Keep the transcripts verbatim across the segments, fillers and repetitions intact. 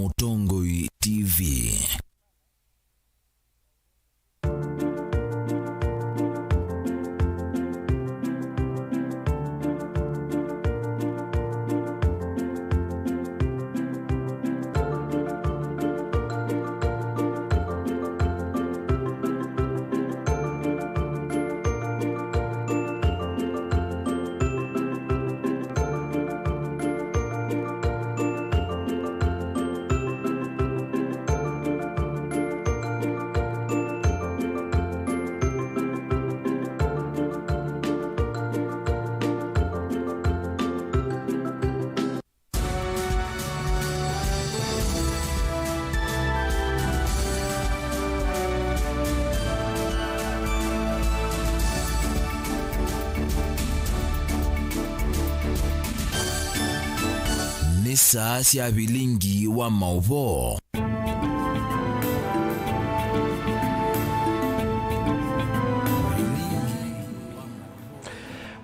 Mũtongoi T V. Nĩ saa sya vilingi wa maũvoo.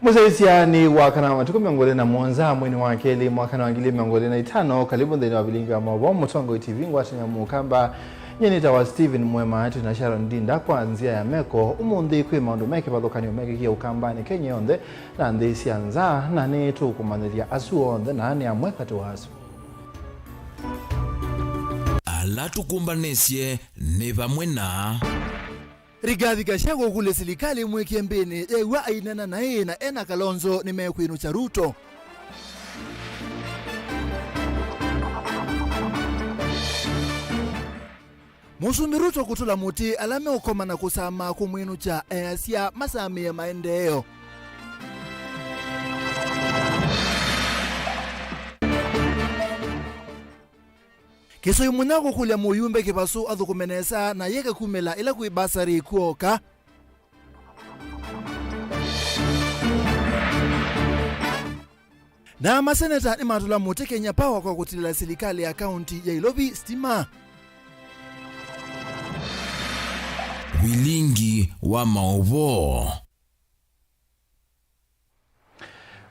Mũsyaĩĩsya nĩ wa kana wa matukũ mĩongo ĩlĩ na mũonza mweinĩ wa kelĩ mwakana wa ngili mĩongo ĩlĩ na itano. Karibu nthĩnĩ wa vilingi wa maũvoo Mũtongoi T V, ngwatanĩa mũkamba. Nyie nĩtawa Stephen Mwema, twĩ na Sharon Ndinda kwa nzĩa ya meko. Ũmũnthĩ kwĩ maũndũ me kĩvathũkany'o mekĩkie ũkambanĩ Kenya yonthe na nthĩ sya nza, na nĩtũkũmanyĩthya asu onthe na nĩ amwe katĩ wa asu. Ala tũkũmbanĩsye nĩ vamwe na Rigathi Gachagua kũlya silikalĩ ĩmwĩkĩe mbĩnĩ yĩw'a aineena naĩ na e na Kalonzo nĩmekwĩnũkya Ruto. Mũsumbĩ Ruto kũtũla mũtĩ ala meũkomana kũsamaa kũmwĩnũkya easya masamĩe maendeeo. Kĩsoi Mũnyao kũkũlya mũyumbe Kĩvasũ athũkũme nesa na yeke kumĩla ĩla kwĩ basarĩ kw'oka. Na maseneta nĩmatũla mũtĩ Kenya Power kwa kũtilĩla silikalĩ ya kaunti ya Ilovi sitima. Vilingi wa maũvoo.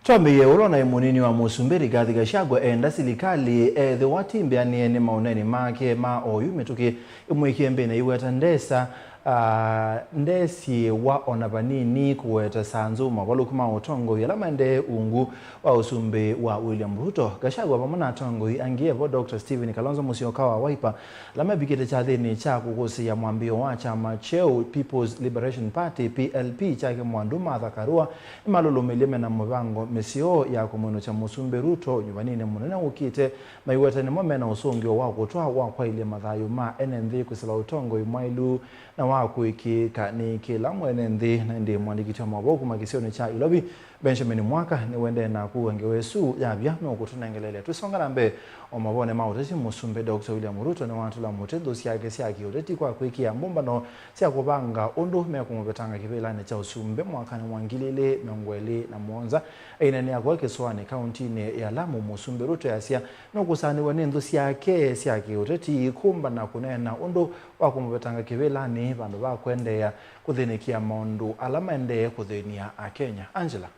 Twambĩĩe ũla ũnaĩ mũnini wa mũsumbĩ Rigathi Gachagua enda silikalĩ ethĩwa atimbĩanĩe nĩ maũneeni make ma oyu mĩtũkĩ ĩmwĩkĩe mbĩnĩ aiweta ndesa, ah, ndesyĩwa ona vanini kũweta sanzũ mavalũku ma ũtongoi ala maendee ungu wa ũsumbĩ wa William Ruto. Gachagua vamwe na atongoi angĩ evo Doctor Stephen Kalonzo Musyoka wa Wiper, ala mevikĩte kyathĩnĩ kya kũkũsĩĩa mwambĩĩo wa kyama kyeũ People's Liberation Party, P L P, kyake mwandu Martha Karua, nĩmalũlũmĩilye mena mũvango mĩseo ya kũmwĩnũkya Mũsumbĩ Ruto nyuvaninĩ mũnene ũkĩte, maiweta nĩmo mena ũsũngĩo wa kũtwaa wa kwaĩlya mathayũ ma ene nthĩ kwĩsĩla ũtongoi mwaĩlu na wa kũĩkĩĩka nĩ kĩla mwene nthĩ. Na ĩndĩ mũandĩki wa maũvoo kuma kĩsionĩ kya Ilovi, Benjamin Mwaka nĩwendee na kũua ngewa ĩsu yavya nũkũtũnengeleelya. Twĩsonga na mbee o mavonĩ ma ũteti, Mũsumbĩ Doctor William Ruto nĩwatũla mũtĩ nthũ syake sya kĩũteti kwa kwĩkĩa mbũmbano sya kũvanga ũndũ mekũmũvetanga kĩvĩlanĩ kya ũsumbĩ mwakanĩ wa ngili ilĩ mĩongo ĩlĩ na mũonza. Aineenea kũu kĩsũanĩ kauntinĩ ya Lamu, Mũsumbĩ Ruto easya nũkũsaanĩw'a nĩ nthũ syake sya kĩũteti kũmbana kũneena ũndũ wa kũmũvetanga kĩvĩlanĩ vandũ va kũendeea kũthĩnĩkĩa maũndũ ala maendee kũthĩny'a Akenya. Angela.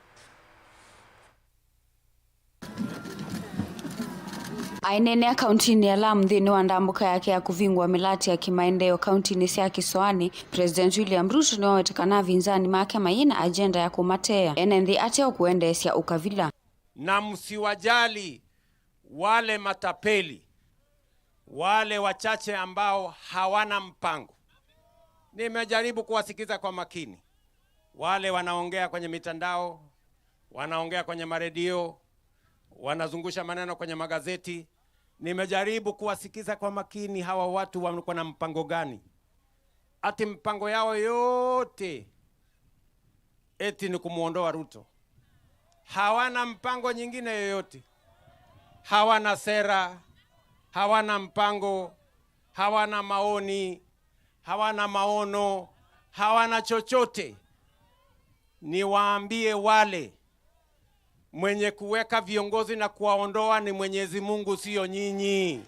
Aineenea kauntinĩ ya Lamu nthĩnĩ wa ndambũka yake ya kũvingũa mĩlatĩ ya kĩmaendeeo kauntinĩ sya kĩsoanĩ, President William Ruto nĩwaweta kana avinzani make mayĩ na agenda ya kũmateea ene nthĩ ate o kũendeesya ũkavila. Na msiwajali wale matapeli, wale wachache ambao hawana mpango. Nimejaribu kuwasikiza kwa makini. Wale wanaongea kwenye mitandao, wanaongea kwenye maredio, wanazungusha maneno kwenye magazeti. Nimejaribu kuwasikiza kwa makini hawa watu wako na mpango gani. Ati mpango yao yote eti ni kumwondoa Ruto. Hawana mpango nyingine yoyote. Hawana sera, hawana mpango, hawana maoni, hawana maono, hawana chochote. Niwaambie wale, mwenye kuweka viongozi na kuwaondoa ni Mwenyezi Mungu, sio nyinyi.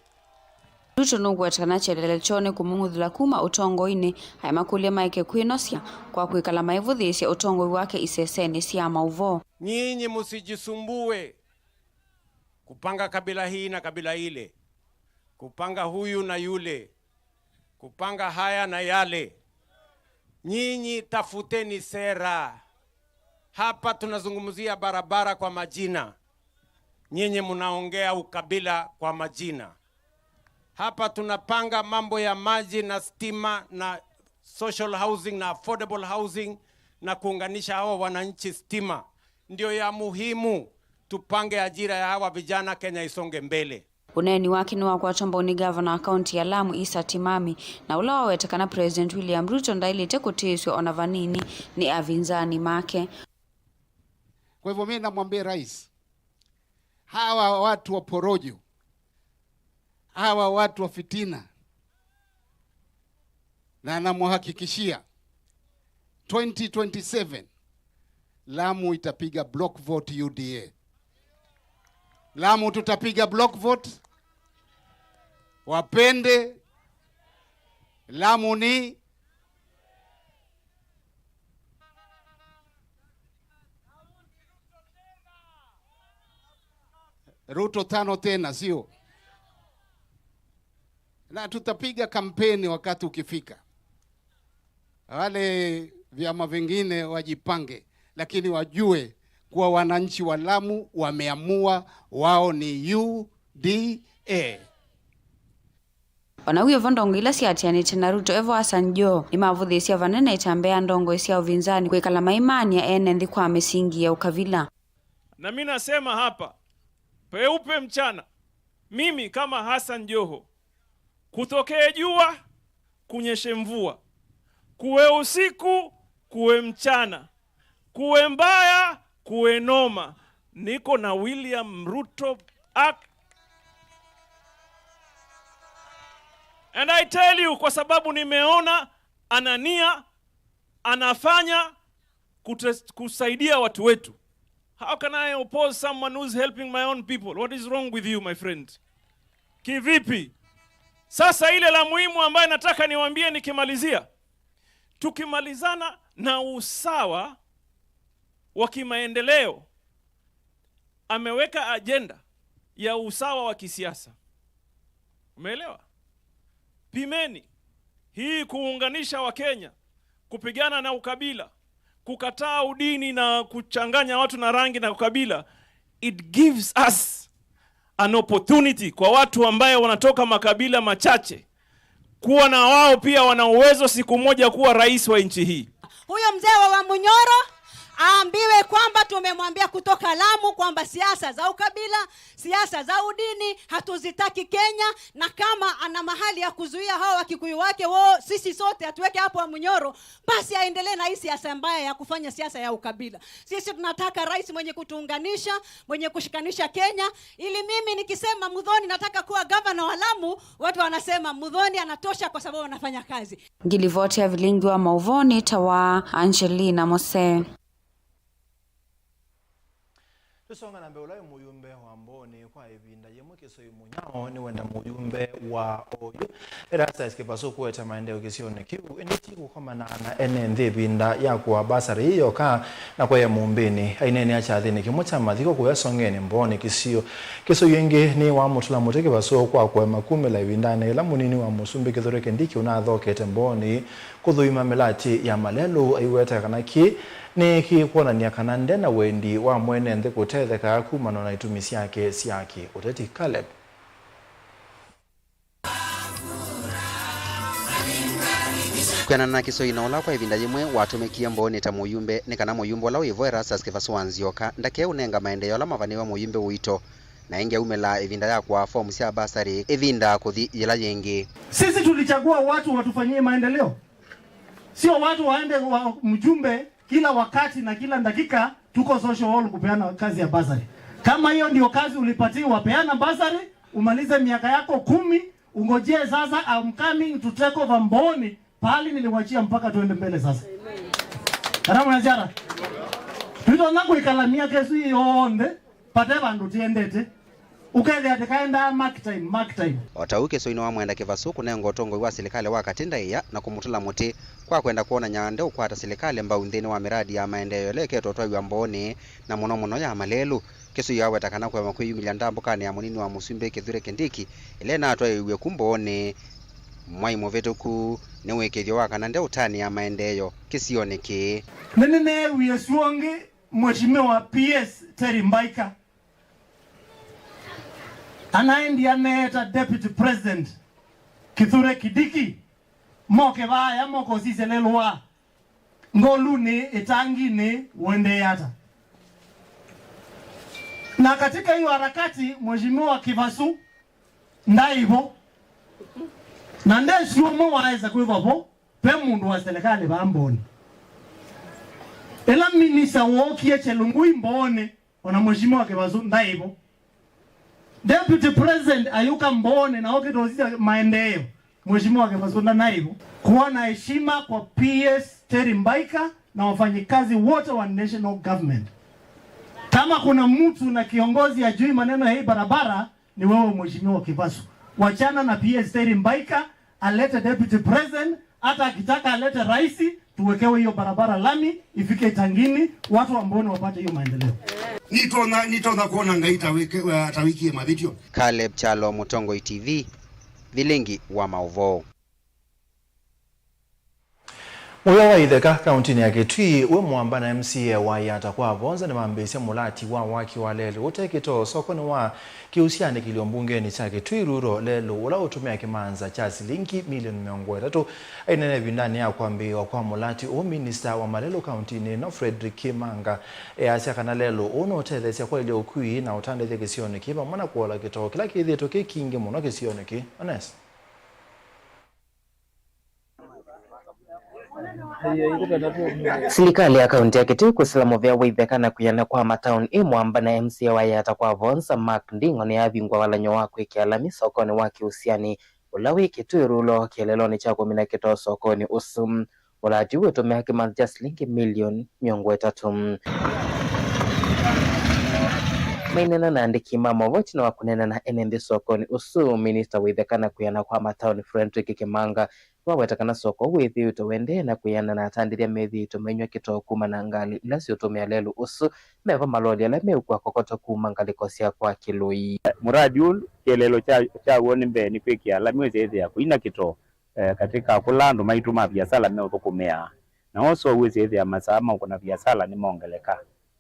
Ruto nũkũweta kana kyelelele kyoo nĩ kũmũng'uthĩla kuma ũtongoinĩ, aĩ makũlya maeke kwĩnosya kwa kwĩkala maivũthĩĩsya ũtongoi wake isesenĩ sya maũvoo. Nyinyi msijisumbue kupanga kabila hii na kabila ile. kupanga huyu na yule, kupanga haya na yale. Nyinyi tafuteni sera. Hapa tunazungumzia barabara kwa majina. Nyinyi mnaongea ukabila kwa majina. Hapa tunapanga mambo ya maji na stima na social housing na affordable housing na kuunganisha hawa wananchi stima. Ndio ya muhimu, tupange ajira ya hawa vijana, Kenya isonge mbele. Ũneeni wake nĩwakwatwa mbau nĩ ngavana wa kaunti ya Lamu, Isa Timami, na ũla waweta kana President William Ruto ndaĩlĩte kũtĩĩsw'a o na vanini nĩ avinzani make. Kwa hivyo mimi namwambia rais, hawa watu wa porojo, hawa watu wa fitina, na namwahakikishia twenty twenty-seven, Lamu itapiga block vote U D A. Lamu tutapiga block vote. Wapende, Lamu ni Ruto tano tena, sio? Na tutapiga kampeni wakati ukifika. Wale vyama vingine wajipange, lakini wajue kuwa wananchi wa Lamu wameamua wao ni U D A. O na wĩ vo, ndongo ila syaatĩanĩte na Ruto e vo Hassan Joho nĩmavũthĩĩsye vanene ĩtambya ya ndongoi sya ũvinzani kwĩkala maimaanĩa ene nthĩ kwa mĩsingi ya ũkavila. Na mi nasema hapa, peupe mchana, mimi kama Hassan Joho, kutokee jua, kunyeshe mvua, kuwe usiku, kuwe mchana, kuwe mbaya, kuwe noma, niko na William Ruto ak-, and I tell you, kwa sababu nimeona ana nia, anafanya kutes-, kusaidia watu wetu. How can I oppose someone who's helping my own people? What is wrong with you, my friend? Kivipi? Sasa ile la muhimu ambaye nataka niwaambie nikimalizia, tukimalizana na usawa wa kimaendeleo, ameweka ajenda ya usawa wa kisiasa. Umeelewa? Pimeni hii kuunganisha Wakenya, kupigana na ukabila, kukataa udini na kuchanganya watu na rangi na ukabila. It gives us an opportunity kwa watu ambaye wanatoka makabila machache kuwa na wao pia wana uwezo siku moja kuwa rais wa nchi hii. Huyo mzee wa Wamunyoro aambiwe kwamba tumemwambia kutoka Lamu kwamba siasa za ukabila, siasa za udini hatuzitaki Kenya, na kama ana mahali ya kuzuia hao Wakikuyu wake wo, sisi sote atuweke hapo Wamunyoro, basi aendelee na hii siasa mbaya ya kufanya siasa ya ukabila. Sisi tunataka rais mwenye kutuunganisha, mwenye kushikanisha Kenya, ili mimi nikisema Muthoni nataka kuwa gavana wa Lamu, watu wanasema Muthoni anatosha kwa sababu anafanya kazi. Ngilivoti ya vilingi wa mauvoo nĩ ta wa Angelina Mose. Tũsonga na mbee, ũla wĩ mũyumbe wa Mbooni kwa ĩvinda yĩmwe, Kĩsoi Mũnyao, nĩwenda mũyumbe wa oyu Erastus Kĩvasũ kũete maendeeo kĩsionĩ kĩu, ĩndĩ ti kũkomana na ene nthĩ ĩvinda ya kũa basarĩ yĩ yoka na kũya mũmbĩnĩ. Aineenea kyathĩnĩ kĩmwe kya mathiko kũya Songeni, Mbooni, Kĩsio, Kĩsoi ĩngĩ nĩwamũtũla mũtĩ Kĩvasũ kwa kũema kumĩla ĩvindanĩ yĩla mũnini wa mũsumbĩ Kĩthure Kindiki ũnathokete Mbooni kũthũima mĩlatĩ ya malelũ, aiweta kana kĩĩ nĩ kĩkwonany'a kana nde na wendi wa mwene nthĩ kũtetheka kumana na itumi syake sya kĩ-ũteti. Caleb. Kwĩanana na Kĩsoi, na ũla kwa ĩvinda yĩmwe watũmĩkie Mbooni ta mũyumbe, nĩ kana mũyumbe ũla wĩ vo Erastus Kĩvasũ wa Nzioka ndakee ũnenga maendeeo ala mavanĩwe mũyumbe ũito, na ĩngĩ aumĩla ĩvinda ya kũaa fomu sya basarĩ ĩvinda kũthi yĩla yĩngĩ. Sisi tulichagua watu watufanyie maendeleo, sio watu waende wa mjumbe kila wakati na kila dakika tuko social hall kupeana kazi ya basari. Kama hiyo ndio kazi ulipatiwa, peana basari, umalize miaka yako kumi, ungojee sasa, I'm coming to take over Mbooni, pahali niliwachia mpaka tuende mbele sasa. Kana mwanasiasa? Twitonya kwĩkala miaka ĩsu yonthe, pate vandũ tiendete. Ũkethĩa atĩ kaendaa mark time, mark time. O ta ũu, Kĩsoi nĩwamwenda Kĩvasũ kũnenga ũtongoi wa silikalĩ wa katĩ ndaĩa na kũmũtũla mũtĩ kwa kwenda kwonany'a nde ũkwata silikalĩ mbau nthĩnĩ wa mĩradi ya maendeeo ĩla ĩketwe ũtwaĩwa Mbooni, na mũno mũno ya malelũ. Kisuyu aweta kana kũema kwĩyumĩlya ndambũkanĩ ya mũnini wa mũsumbĩ Kithure Kindiki ĩla ĩnatwaĩĩw'e ku Mbooni mwai mũvĩtũku nĩ ũĩkĩĩthyo wa kana ndeũtanĩa maendeeo kĩsionĩ kĩĩ. Nĩnĩneewie syũngĩ Mheshimiwa P S Terry Mbaika anaendie aneeta Deputy President Kithure Kindiki moke vaaya moke ũsisye lelũ wa ngolunĩ ĩtanginĩ ũendee ata. Na katika hiyo harakati, Mheshimiwa Kivasu ndaĩ vo. Na ndesĩ ũmwe waesa kwĩva vo, ve mũndũ wa serikali vaa Mbooni. Ĩla minista wookie Chelugui Mbooni, ona Mheshimiwa Kivasu ndaĩ vo. Deputy President ayũka Mbooni na okĩte ũsisya maendeeo, Mheshimiwa Kivasu ndanaĩ vo. Kuwa na heshima kwa P S Terry Mbaika na wafanyikazi wote wa national government. Kama kuna mtu na kiongozi ajui maneno ya hii barabara, ni wewe Mheshimiwa Kivasu. Wachana na P S Terry Mbaika, alete deputy president, hata akitaka alete rais, tuwekewe hiyo barabara lami, ifike Itangini, watu wa Mbooni wapate hiyo maendeleo. Nitonya, nitonya kuona Ngai ta wike-, wa-, ta wikie mavĩtyo. Caleb Kyalo, Mũtongoi T V, Vilingi wa Maũvoo. Mũvĩa wa itheka kauntinĩ ya Kitui wĩ mũamba na M C A wa Yatta kwa Vonza nĩmambĩĩsye mũlati wa waki wa lelũ ũte kĩtoo sokonĩ wa Kĩũsyanĩ kĩlio mbungenĩ kya Kitui Rural, lelũ ũla ũtũmĩa kĩmanza kya silingi milioni mĩongo ĩtatũ. Aineena ĩvindanĩ ya kwambĩĩwa kwa mũlati ũũ, minista wa malelũ kauntinĩ ĩno Fredrick Kimanga easya kana lelũ ũũ nũtetheesya kwaĩlya ũkui na ũtandĩthya kĩsionĩ kĩĩ vamwe na kũola kĩtoo kĩla kĩthĩĩtwe kĩ kingĩ mũno kĩsionĩ kĩĩ. Ones. Silikalĩ ya kaunti ya Kitui kwĩsĩla mũvĩa wa itheka na kwĩana kwa mataoni ĩ mũamba na M C A wa Yatta kwa Vonza, Mark Nding'o, nĩyavingũa walany'o wa kwĩkĩa lami sokonĩ wa Kĩũsyanĩ ũla wĩ Kitui Rural kĩeleelonĩ kya kũmina kĩtoo sokonĩ ũsu. Mũlati ũũ wĩtũmĩa kĩmanza kya silingi milioni mĩongo ĩtatũ. Maineena na andĩki ma maũvoo ĩtina wa kũneena na ene nthĩ sokonĩ ũsu, minista wa itheka na kwĩana kwa mataoni Fredrick Kimanga nĩwaweta kana soko ũũ wĩthĩĩtwe ũendee na kwĩana na atandĩthya methĩĩtwe mainyw'a kĩtoo kuma na ngalĩ ila siũtũmĩa lelũ ũsu, meva maloli ala meũkua kokoto kuma ngalĩko sya kwa Kĩlũi. Mũradi ũũ kĩeleelo kya, kyaw'o nĩ mbee nĩ kwĩkĩa lami wĩsĩthĩa kũina kĩtoo, eh, katika kũla andũ maitũ ma viasala meũthũkũmĩaa. Na also wĩsĩthĩa masaa ma ũkũna viasala nĩmongeleka.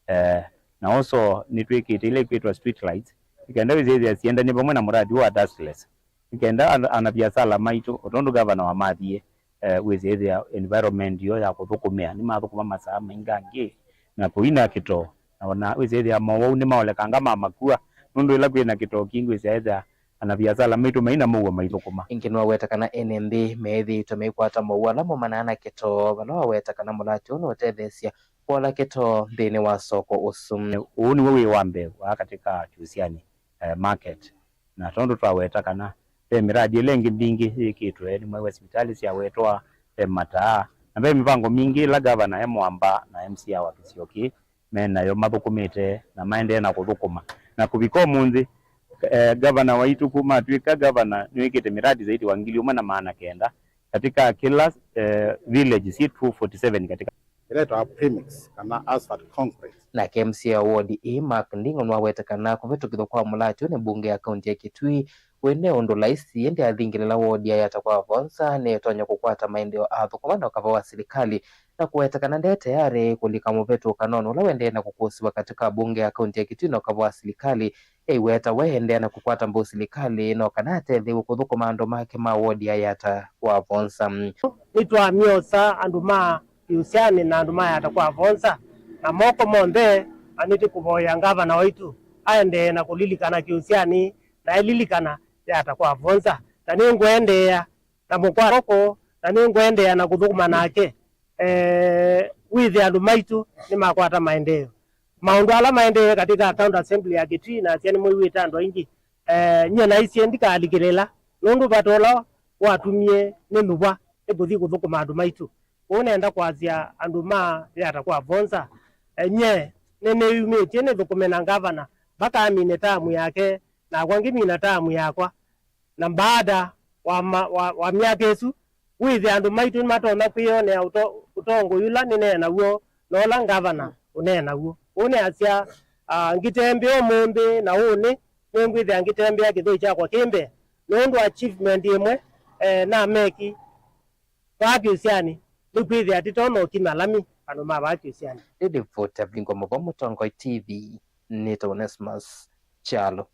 Eh, na also nĩtwĩkĩte ila ikwĩtwa street lights, nĩ kenda wĩsĩthĩa siendanie vamwe na mũradi ũũ wa dustless. Nĩ kenda ana, ana viasala maitũ, o tondũ gavana wamathie, eh, wĩsĩthĩa environment yo ya kũthũkũmĩa, nĩmathũkũma masaa maingangĩ na kũina kĩtoo. Na ona wĩsĩthĩa mowau nĩmaolekanga mamakua, nũndũ ĩla kwĩna kĩtoo kingĩ wĩsĩthĩa ana viasala maitũ maina mowau maithũkũma. Ĩngĩ nĩwaweta kana ene nthĩ meethĩĩtwe maikwata mowau ala maumanaa na kĩtoo, vala waweta kana mũlati ũũ nũtetheesya kũola kĩtoo nthĩnĩ wa soko ũsu. Ũũ nĩw'o wĩ wa mbee wa katika Kyũsyanĩ, eh, market. Na tondũ twaweta kana ve mĩradi ĩla ĩngĩ mbingĩ yĩkĩtwe, nĩ mwai wa sivitalĩ syawetwa, ve mataa, na ve mĩvango mingĩ ĩla gavana e mũamba na M C A wa kĩsio kĩĩ me nayo mathũkũmĩte na maendee na kũthũkũma. Na kũvika ũmũnthĩ, eh, gavana waitũ kuma atw'ĩka gavana nĩwĩkĩte mĩradi zaidi wa ngili ũmwe na maana kenda katika kila, eh, village si two forty seven katika ĩla ĩtawa premix kana asphalt concrete. Nake M C A wa ward ĩĩ, Mark Nding'o, nĩwaweta kana kũvĩtũkĩthw'a kwa mũlati ũũ nĩ mbunge ya kaunti ya Kitui wĩ ne ũndũ laisi, ĩndĩ athingĩlĩla ward ya Yatta kwa Vonza nĩtonya kũkwata maendeeo athũkũma na ũkava wa silikalĩ, na kũweta kana nde tayarĩ kũlika mũvĩtũkanonĩ ũla ũendee na kũkũsĩwa katika mbunge ya kaunti ya Kitui na ũkava wa silikalĩ. Eiweta we endeea na kũkwata mbau silikalĩ no kana atetheew'e kũthũkũma andũ make ma ward ya Yatta kwa Vonza. Nĩtwamyosa andũ ma Kĩũsyanĩ na andũ ma Yatta kwa Vonza na moko monthe, na nĩtũkũvoya ngavana waitũ aendee na kũlilikana Kĩũsyanĩ na elilikana Yatta kwa Vonza. Na nĩngũendeea na mũkwata moko, na nĩngũendeea na kũthũkũma nake, eh, wĩthĩe andũ maitũ nĩmakwata maendeeo. Maũndũ ala maendee katika County Assembly ya Kitui, nasya nĩmwĩw'ĩte andũ aingĩ. Eh, nyie naisye ndikaalikĩlĩla, nũndũ vata ũla watumie nĩnũvwa nĩ kũthi kũthũkũma andũ maitũ. Kwoou nenda kwasya andũ ma Yatta kwa Vonza, eh, nyie nĩnĩyumĩtye nĩthũkũme na ngavana mpaka amine taamu yake, nakwa ngĩmina taamu yakwa. Na mbaada wa, ma, wa, wa myaka ĩsu, wĩthĩa andũ maitũ nĩmatonya kwĩyonea ũto, ũtongoi ũla nĩnee naw'o na ũla ngavana ũnee naw'o. Ũu nĩasya, Ah, ngĩtembea ũmũnthĩ na ũnĩ, nĩngwĩthĩa ngĩtembea kĩthũi kyakwa kĩ mbee, nũndũ achievement ĩmwe, eh, nameki vaa kĩũsyanĩ nĩ kwĩthĩa tĩtonya ũkima lami vandũ ma vaa kĩũsyanĩ. Nĩ ripoti ya Bingwa Mũvo, Mũtongoi T V, nĩtawa Onesmus Kyalo.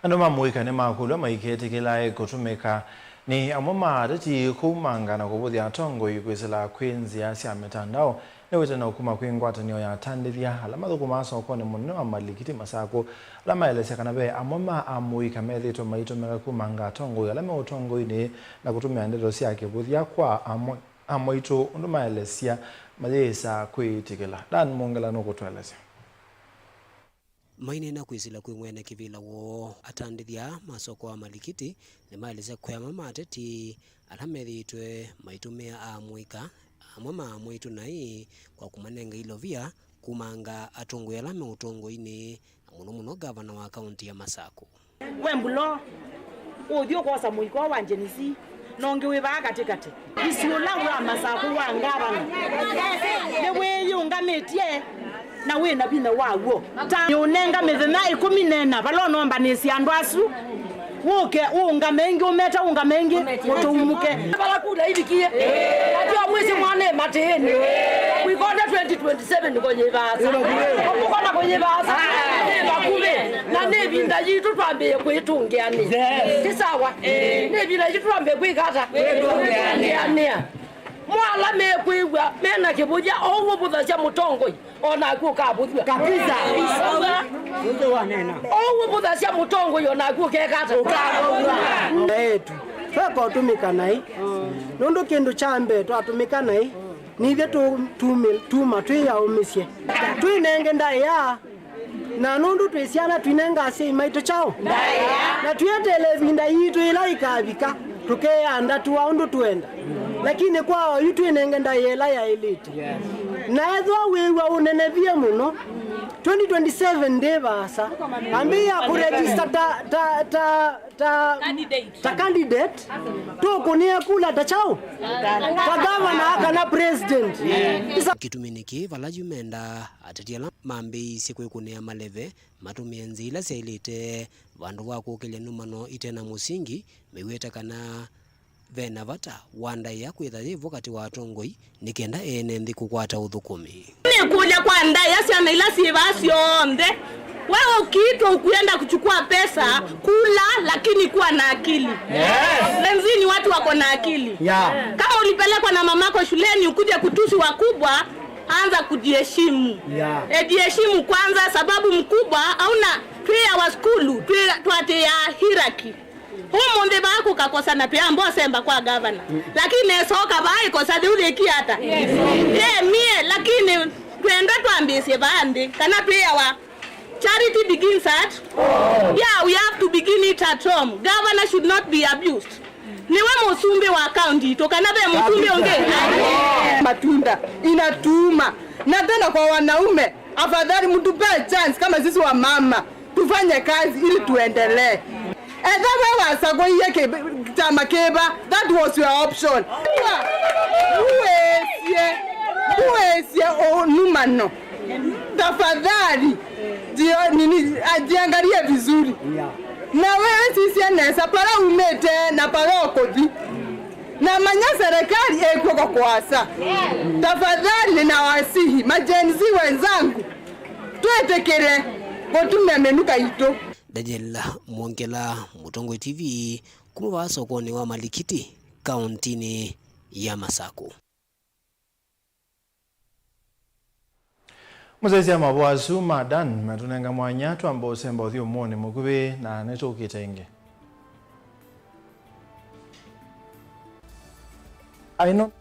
Andũ ma mũika nĩmakũlw'a maiketĩkĩlae kũtũmĩka nĩ amwe ma ateti kũumanga na kũvũthya atongoi kwĩsĩla kwĩ nzĩa sya mĩtandao. Nĩwĩte na kuma kwĩ ngwatanĩo ya atandĩthya ala mathũkũmaa sokonĩ mũnene wa Malikiti Masakũ, ala maelesya kana ve amwe ma amũika methĩĩtwe maitũmĩka kũumanga atongoi ala me ũtongoinĩ na kũtũmĩa ndeto sya kĩvũthya kwa amwe, amwe aitũ ũndũ maelesya mayĩsa kwĩtĩkĩla. Dan Mwongela nũkũtũelesya. Maineena kwĩsĩla kwĩ mwene kĩvĩla woo, atandĩthya ma soko wa Malikiti nĩmaelesya kwĩ amwe ma ateti ala methĩĩtwe maitũmĩa amũika amwe ma amũitũ naĩ kwa kũmanenga ilovia kũumanga atongoi ala me ũtongoinĩ, na mũno mũno ngavana wa kaũntĩ ya Masakũ. We Mbulo, ũthiĩ ũkosa mũiko wa Gen Z, na ũngĩ wĩ vaa katĩkatĩ. Isi ũla wa Masakũ wa ngavana nĩwĩyĩũngamĩtye na wĩ na vinya wa w'o. Ta nĩũnenga mĩthenya ĩkũmi na ĩna vala ũnombanĩsya andũ asu, ũke ũũngame ĩngĩ, ũmete ũũngame ĩngĩ, mũtũumũke. Vala kula ivikie, atĩ amwĩsĩ mwana ĩ matĩĩnĩ. Kwĩkonda twenty twenty-seven kũyĩvaasa. Ũmũkona kũyĩvaasa. Nĩ vakuvĩ. Na nĩ ĩvinda yitũ twambĩĩe kwĩtũngĩanĩa. Yes. Ti sawa? Ĩĩ. Nĩ ĩvinda yitũ twambĩĩe kwĩka ata? Kwĩtũngĩanĩa. Mo ala mekwĩw'a mena kĩvũthya, o ũu ũvũthasya mũtongoi, o naku ũkavũthw'a. Kabisa. Ũu ũvũthasya mũtongoi, o naku ũkeka ata? Ũkavũthw'a. Etu, tweka ũtũmĩka naĩ. Nũndũ kĩndũ kya mbee twatũmĩka naĩ, nithyĩ tũ-, tumĩ-, tuma twĩyaũmĩsye. Twĩnenge ndaĩa, na nũndũ twĩ syana twinenga asyai maitũ kyaũ? Ndaĩa. Na twĩeteele ĩvinda yitũ yĩla yĩkavika, tũkeandatũa ũndũ twenda. Lakini kwa oyu twĩnenge ndaĩa ĩla yaĩlĩte. Yes. Na ethĩwa wĩw'a ũnenevie mũno, twenty twenty-seven ndĩ vaasa. Ambĩĩa kũregister ta, ta, ta, ta, ta candidate, tũkũnĩe kula ta kyaũ? Ta gavana kana president. Kĩtumi nĩkĩ vala yu mendaa ateti ala mambĩĩisye kwĩkũnĩa maleve matũmĩe nzĩa ila syaĩlĩte vandũ va kũkĩlya nũmano ite na mũsingi, mew'ĩte kana ve na vata wa ndaĩa kwĩtha yĩ vo katĩ wa atongoi nĩ kenda ene nthĩ kũkwata ũthũkũmi. Nĩkũlya kwa ndaĩa syana ila syĩ vaa syonthe, we ũkiitwa ukienda kuchukua pesa, kula, lakini kuwa na akili. Yes. Gen Z ni watu wako na akili. Yeah. Kama ulipelekwa na mamako shuleni ukuje kutusi wakubwa, anza kujiheshimu. Yeah. E, jiheshimu kwanza, sababu mkubwa hauna prayer wa skulu, prayer, twatĩ ya hierarchy. Ũmũnthĩ vaa kũkakosana twĩamba ũsemba kwa gavana. Mm. Lakini nesoka vaa ĩkosa yĩu yĩkie ata? Yes. Yemie, lakini twenda twambĩĩsye vaa nthĩ, kana twĩawa, charity begins at home. Yeah, we have to begin it at home. Governor should not be abused. Nĩwe mũsumbĩ wa county itũ, kana ve mũsumbĩ ũngĩ? Matunda inatuuma. Na tena kwa wanaume, afadhali mtupee chance kama sisi wa mama. Tufanye kazi ili tuendelee. Etha we wasakũie kĩ-, kyama kĩva, that was your option. Mbuĩsye, mbuĩsye ũnũmano. Tafadhali, jio-, nini, ajiangalie vizuri. Yeah. Na wewe sisye nesa, para umĩte na para ũkũthi. Na manya serikali ĩkw'oko kũasa. Tafadhali ninawasihi, ma Gen Z wenzangu, twĩtĩkĩle kũtumĩa mĩnuka itũ. Daniel Mwongela, Mũtongoi T V, kuma vaa sokonĩ wa Malikiti, kaũntĩnĩ ya Masakũ. Mũsyaĩĩsya mavoo asu ma Dan matũnenga mwanya twamba ũsemba ũthyũmũonĩ mũkuvĩ na nĩtũkĩte ĩngĩ. Aino.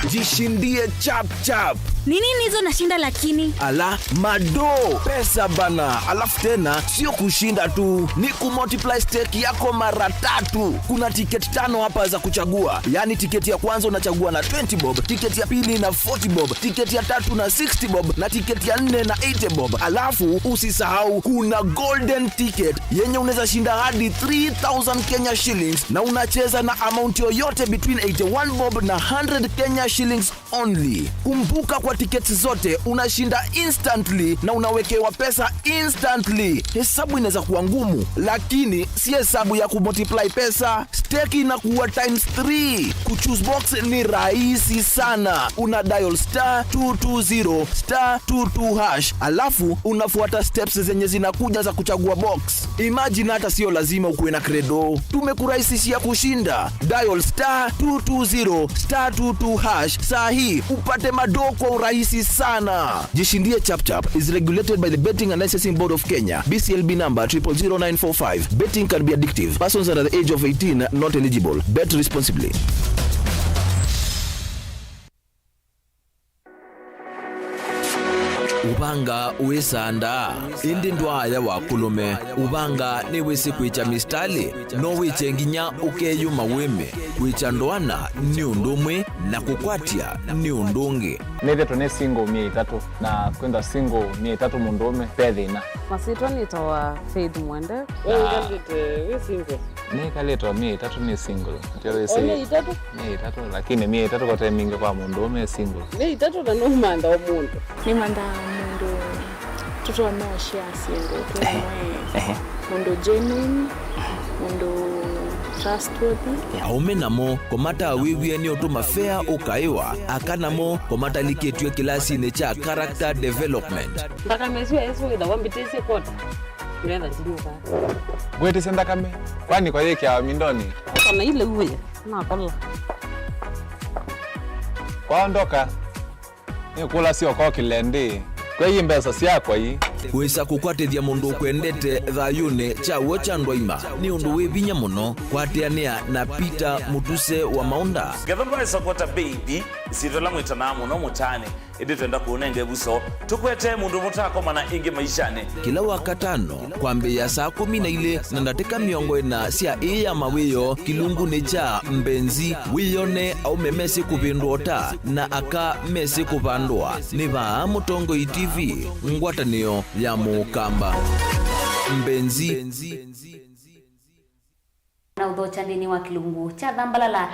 Jishindie chap chap. Ni nini hizo nashinda lakini? Ala, madoo, pesa bana. Alafu tena, sio kushinda tu, ni kumultiply stake yako mara tatu. Kuna tiketi tano hapa za kuchagua, yaani tiketi ya kwanza unachagua na twenty bob, tiketi ya pili na forty bob, tiketi ya tatu na sixty bob, na tiketi ya nne na eighty bob. Alafu usisahau kuna golden ticket yenye unaweza shinda hadi three thousand Kenya shillings, na unacheza na amount yoyote between eighty-one bob na hundred Kenya shillings only. Kumbuka, kwa tickets zote unashinda instantly na unawekewa pesa instantly. Hesabu inaweza kuwa ngumu, lakini si hesabu ya kumultiply pesa. Stake inakuwa times three. Kuchoose box ni rahisi sana. Una dial star two two zero star two two hash, alafu unafuata steps zenye zinakuja za kuchagua box. Imagine, hata sio lazima ukuwe na credo. Tumekurahisishia kushinda. Dial star two two zero star two two hash saa hii upate madoo kwa urahisi sana. Jishindie Chap Chap is regulated by the Betting and Licensing Board of Kenya, B C L B number triple zero nine four five. Betting can be addictive. Persons under the age of eighteen not eligible. Bet responsibly. Ũvanga wĩsandaa, ĩndĩ ndwaaya wa kũlũme. Ũvanga nĩwĩsĩ kwĩkya mistalĩ, no wĩkye nginya ũkeyũma wĩme. Kwĩkya ndoana nĩ ũndũ ũmwe, na kũkwatya nĩ ũndũ ũngĩ. Nĩthĩtwe nĩ single myei ĩtatũ, na kwĩthwa single myei ĩtatũ mũndũũme ve thĩna. Masyĩtwa nĩtawa Faith Mwende. We wĩkalĩte wĩ single? Nĩkalĩte o myei ĩtatũ nĩ single. Nĩtwĩsĩ o myei ĩtatũ? Myei ĩtatũ, lakini myei ĩtatũ kote mingĩ kwa mũndũũme e single. Myei ĩtatũ na nũmantha o mũndũ. Nĩmanthaa mũndũ tũtonya ũshare syĩndũ twĩ amwe. Ehe. Mũndũ genuine, mũndũ trustworthy. Aũme namo kũmatawĩw'e nĩ ũtũma fea ũkaĩwa, aka namo kũmatalikĩtw'e kĩlasinĩ kya character development. Nthakame ĩsu ĩsu ĩthawa mbĩtĩsye kota. Ndetha ndinyuka. Ngwĩtĩsye nthakame, kwani kwa yĩkĩawa mindonĩ? Kana ile uwe, nakola. Kwaondoka, nĩkũlasya ũkokĩle ndĩ. Kwei mbesa syakwa ii. Wĩsa kũkwatĩthya mũndũ ũkwendete thayũnĩ kya w'o kya ndwaima nĩ ũndũ wĩ vinya mũno. Kwatĩanĩa na Peter Mũtuse wa Maũnda. Ngetha ndwaĩsa kwota baby, isyĩtwa ĩla mwĩtanaa mũno mũtaanĩ. Ĩndĩ twenda kũũnenga ĩvuso, tũkwetee mũndũ mũtakomana ĩngĩ maishanĩ. Kĩla Wakatano, kwambĩĩa saa kũmi na ilĩ na ndatĩka mĩongo ĩna sya ĩĩ ya mawĩoo, kĩlungunĩ kya Mbenzi, wĩyone aũme mesĩ kũvĩndũa ũta na aka mesĩ kũvandũa. Nĩ vaa Mũtongoi T V, ngwatanĩo ya Mũkamba. Mbenzi. Na ũthokya nthĩnĩ wa kĩlungu kya Thambalala.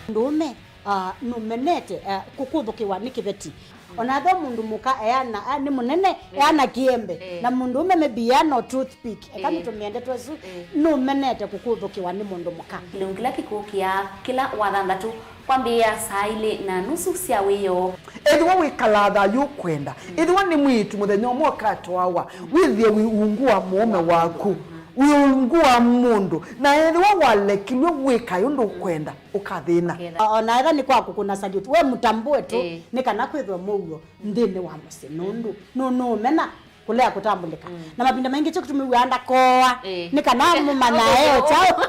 Mũndũũme, ah, nũmenete, ah, kũkũthũkĩwa nĩ kĩveti. Ona ethĩwa mũndũ mũka eana, ah, nĩ mũnene, eana kĩembe. Eh. Na mũndũũme maybe eana o toothpick. Eka, eh, nĩtũmĩe ndeto ĩsu, eh, nũmenete kũkũthũkĩwa nĩ mũndũ mũka. Kĩlungu kĩla kĩkũkĩa kĩla Wathanthatũ. Kwambĩĩa saa ilĩ na nusu sya wĩoo. Ethĩwa wĩkalaa thayũ ũkwenda, ethĩwa nĩ mwĩĩtu mũthenya ũmwe ũkatwawa, wĩthĩe wĩ ungu wa mũũme waku, wĩ ungu wa mũndũ, na ethĩwa walekilw'e wĩkae ũndũ ũkwenda, ũkathĩna. O na ethĩwa nĩ kwa kũkũna salute, we mũtambũe tu, ĩĩ, nĩ kana kwĩthwe mũuo nthĩnĩ wa mũsyĩ, nũndũ nũ-, nũũmena kũlea kũtambũlĩka. Mm. Na mavinda maingĩ kyo kĩtũmĩw'aa ndakoa, ĩĩ, nĩ kana mũmanya eo kyaũ.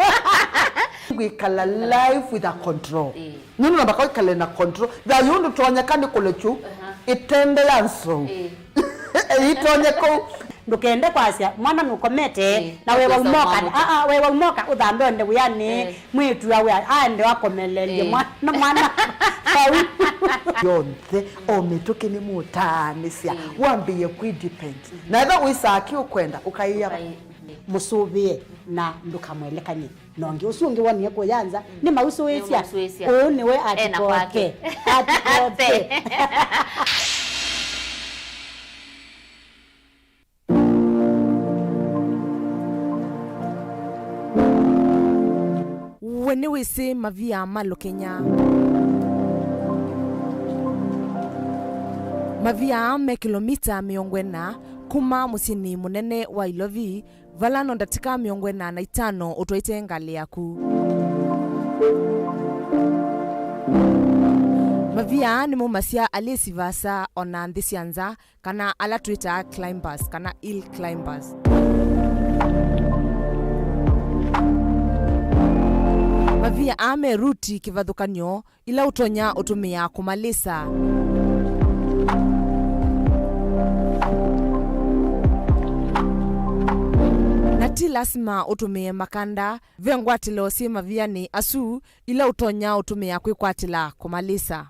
Ngwĩkala life with a control. Ĩĩ. Nũndũ namba kwa ĩkale na control. Thayũ ndũtonyeka nĩ kũlekyu, aha, ĩtende ya nsou. Ĩĩ. Ĩtonye kũu. Ndũkende kwasya mwana nũkomete, ĩĩ, na wewa ũkesa ũmoka, mwana. Aa, wewa ũmoka ũthambe onde wĩanĩ. Ĩĩ. Mwĩĩtu awe aende akomelelye, ĩĩ, mwana, mwana vau. Yonthe, o mĩtũkĩ nĩmũtaanĩsya, ĩĩ, wambĩĩe kwĩ depend. Mhm. Na ethĩwa wĩsaa kĩ ũkwenda, ũkaĩa. Ũkaĩ-, mhm, mũsũvĩe na ndũkamwelekany'e na ũngĩ. Ũsu ũngĩ wonie kũya nza, mm, nĩmausũĩsya. Nĩmausũĩsya. Ũũ nĩwe ena atikoke. Kwake. Atikoke. We nĩwĩsĩ mavia ma Lũkenya? Mavia aa me kĩlomita mĩongo ĩna kuma mũsyĩnĩ mũnene wa Ilovi, vala no ndatĩka mĩongo ĩna na itano ũtwaĩte ngalĩ yaku. Mavia aa nĩmaumasya alĩsi vaasa o na nthĩ sya nza, kana ala twĩtaa climbers kana hill climbers. Mavia aa me ruti kĩvathũkany'o ila ũtonya ũtũmĩa kũmalĩsa. Na ti lasima ũtũmĩe makanda, ve ngwatĩlo syĩ mavianĩ asu ila ũtonya ũtũmĩa kwĩkwatĩla kũmalĩsa.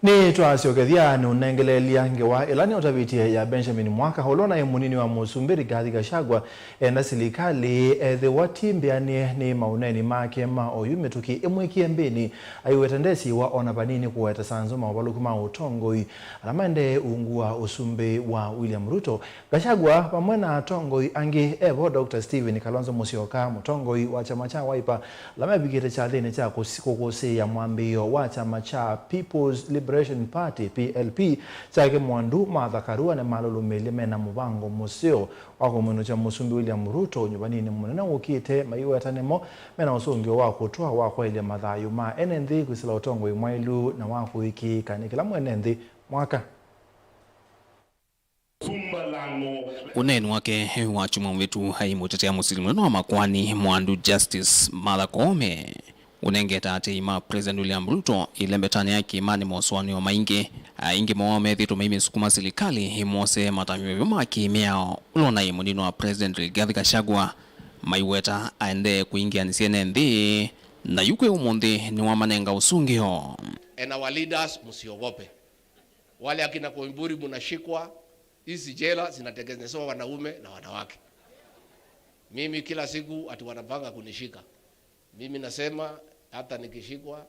Nĩtwasyokethya nũnengeleelya ngewa ĩla nĩũtavĩtye ya Benjamin Mwaka, ũla ũnaĩ mũnini wa mũsumbĩ Rigathi Gachagua, enda silikalĩ ethĩwa ti mbĩanĩe nĩ maũneeni make ma oyu mĩtũkĩ ĩmwe ĩkĩe mbĩnĩ. Aiweta ndesiwa ona vanini kũweta sanzo maũvalũku ma ũtongoi ala maendee ungu wa ũsumbĩ wa William Ruto. Gachagua vamwe na atongoi angĩ evo Doctor Stephen Kalonzo Musyoka, mũtongoi wa kyama kya Wiper, ala mevikĩte kyathĩnĩ kya kũsi-, kũkũsĩĩa mwambĩĩo wa kyama kya People's Liberation Party, P L P, kyake Mwandu Martha Karua nĩmalũlũmĩĩlye mena mũvango mũseo wa kũmwĩnũkya mũsumbĩ William Ruto nyuvaninĩ mũnene wũkĩte, maiweta nĩmo mena ũsũngĩo wa kũtwaa wa kwaĩlya mathayũ ma ene nthĩ kwĩsĩla ũtongoi mwaĩlu na wa kũĩkĩĩka nĩ kĩla mwene nthĩ. Mwaka. Ũneeni wake wa kyumwa mũvĩtu aĩ mũtetea mũsili mũnene wa makoani Mwandu Justice Martha Koome ũnengete aatĩĩi ma President William Ruto ĩlembetanĩ ya kĩĩmanĩ mosũanĩo maingĩ. Aingĩ moo methĩĩtwe maimĩsukuma silikalĩ ĩmwosee matambya ma kĩmĩao ũla ũnaĩ mũnini wa President Rigathi Gachagua, maiweta aendee kũingĩanĩsya ene nthĩ, na yu kwĩ ũmũnthĩ nĩwamanenga ũsũngĩo. And our leaders, msiogope. Wale akina Koimburi mnashikwa, hizi jela zinatengenezewa wanaume na wanawake. Mimi kila siku ati wanapanga kunishika. Mimi nasema hata nikishikwa,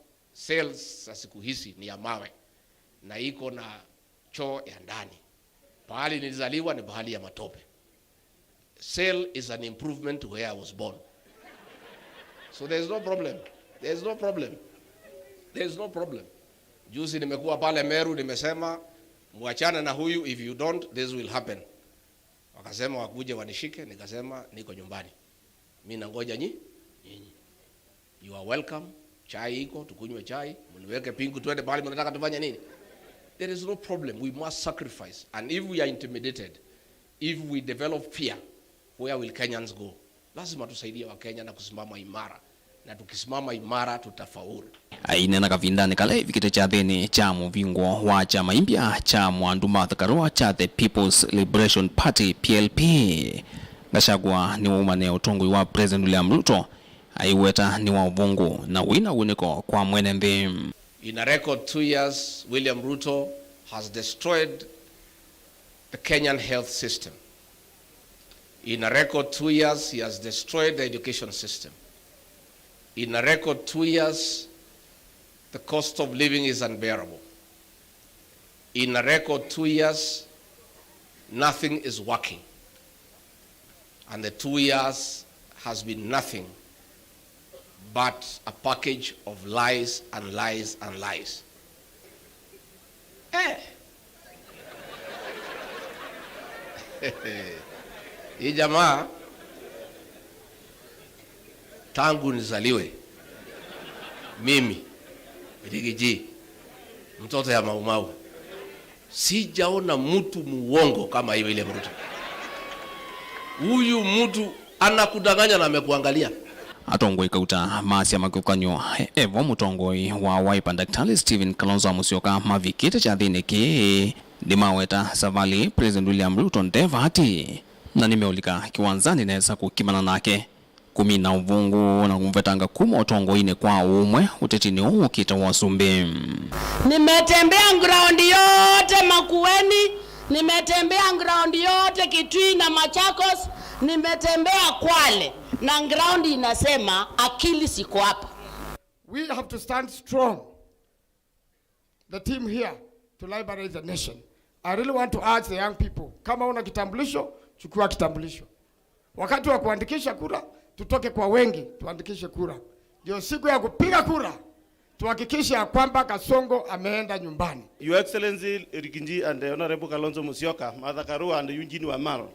cells za siku hizi ni ya mawe na iko na choo ya ndani. Pahali nilizaliwa ni pahali ya matope. Cell is an improvement to where I was born. So there is no problem. There is no problem. There is no problem. Juzi nimekuwa pale Meru, nimesema, "Muachane na huyu, if you don't, this will happen." Wakasema wakuje wanishike, nikasema, "Niko nyumbani. Mi nangoja nyi-, nyinyi." You are welcome. Chai iko, tukunywe chai. Mniweke pingu, twende pahali mnataka tufanye nini? There is no problem. We must sacrifice. And if we are intimidated, if we develop fear, where will Kenyans go? Lazima tusaidie wa Kenya na kusimama imara. Na tukisimama imara, tutafaulu. Aineena kavindanĩ kala evikĩte kyathĩnĩ kya mũvingũo wa kyama imbya kya Mwandu Martha Karua kya The People's Liberation Party, P L P, Gachagua nĩwaumane ũtongoi wa President William Ruto aiweta nĩ wa ũvũngũ na wĩna wunĩko kwa mwene nthĩ. In a record two years, William Ruto has destroyed the Kenyan health system. In a record two years, he has destroyed the education system. In a record two years, the cost of living is unbearable. In a record two years, nothing is working. And the two years has been nothing but a package of lies and lies and lies. Eh. Hii jamaa, tangu nizaliwe, mimi, Rigiji, mtoto ya Maumau, sijaona mtu muongo kama hii William Ruto. Huyu mtu anakudanganya na amekuangalia. Atongoi kauta ma syama kĩvathũkany'o, evo mũtongoi wa Wiper Daktari Stephen Kalonzo Musyoka mavikĩte kyathĩnĩ kĩĩ, nĩmaweta savalĩ President William Ruto nde vaatĩ, na nĩmeũlika kĩwanzanĩ nesa kũkimana nake. Kũmina ũvũngũ na kũmvetanga kuma ũtongoinĩ kwa ũmwe ũtetinĩ ũũ ũkĩte wa ũsumbĩ. Nimetembea ground yote Makueni, nimetembea ground yote Kitui na Machakos, nimetembea Kwale, na ground inasema akili siko hapa. We have to stand strong, the team here, to liberate the nation. I really want to urge the young people, kama una kitambulisho, chukua kitambulisho. Wakati wa kuandikisha kura, tutoke kwa wengi tuandikishe kura, ndio siku ya kupiga kura tuhakikishe ya kwamba Kasongo ameenda nyumbani. Your Excellency Rigiji and the Honorable Kalonzo Musyoka, Martha Karua and Eugene Wamalwa,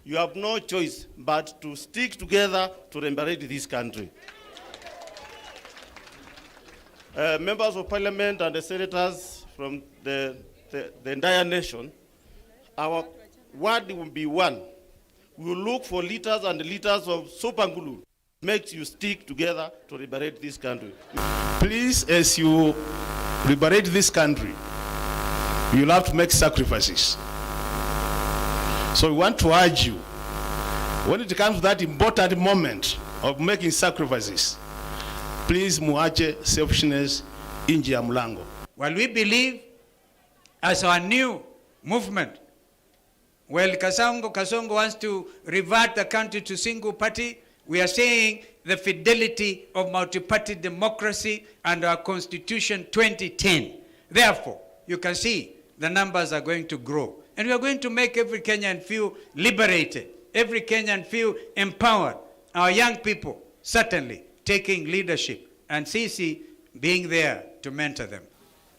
you have no choice but to stick together to liberate this country. Uh, members of parliament and the senators from the, the, the entire nation, our word will be one. We will look for liters and liters of super glue. Makes you stick together to liberate this country. Please, as you liberate this country, you'll have to make sacrifices. So we want to urge you, when it comes to that important moment of making sacrifices, please muache selfishness nje ya mlango. While we believe, as our new movement, while Kasongo, Kasongo wants to revert the country to single party, we are saying the fidelity of multi-party democracy and our constitution twenty ten. Therefore, you can see the numbers are going to grow. And we are going to make every Kenyan feel liberated, every Kenyan feel empowered. Our young people, certainly, taking leadership, and sisi being there to mentor them.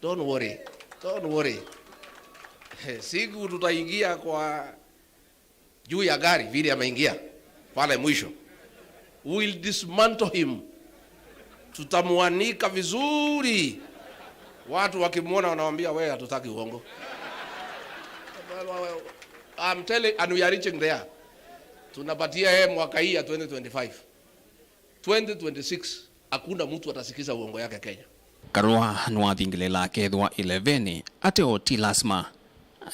Don't worry. Don't worry. Siku tutaingia kwa juu ya gari vile ameingia pale mwisho. We will dismantle him. Tutamwanika vizuri. Watu wakimwona wanamwambia, "Wewe hatutaki uongo." I'm telling, and we are reaching there. Tunapatia yeye mwaka hii ya twenty twenty-five. Twenty twenty-six, hakuna mtu atasikiza uongo yake Kenya. Karua nĩwathingĩlĩĩla akethĩwa ĩleveni, ateo ti lasima.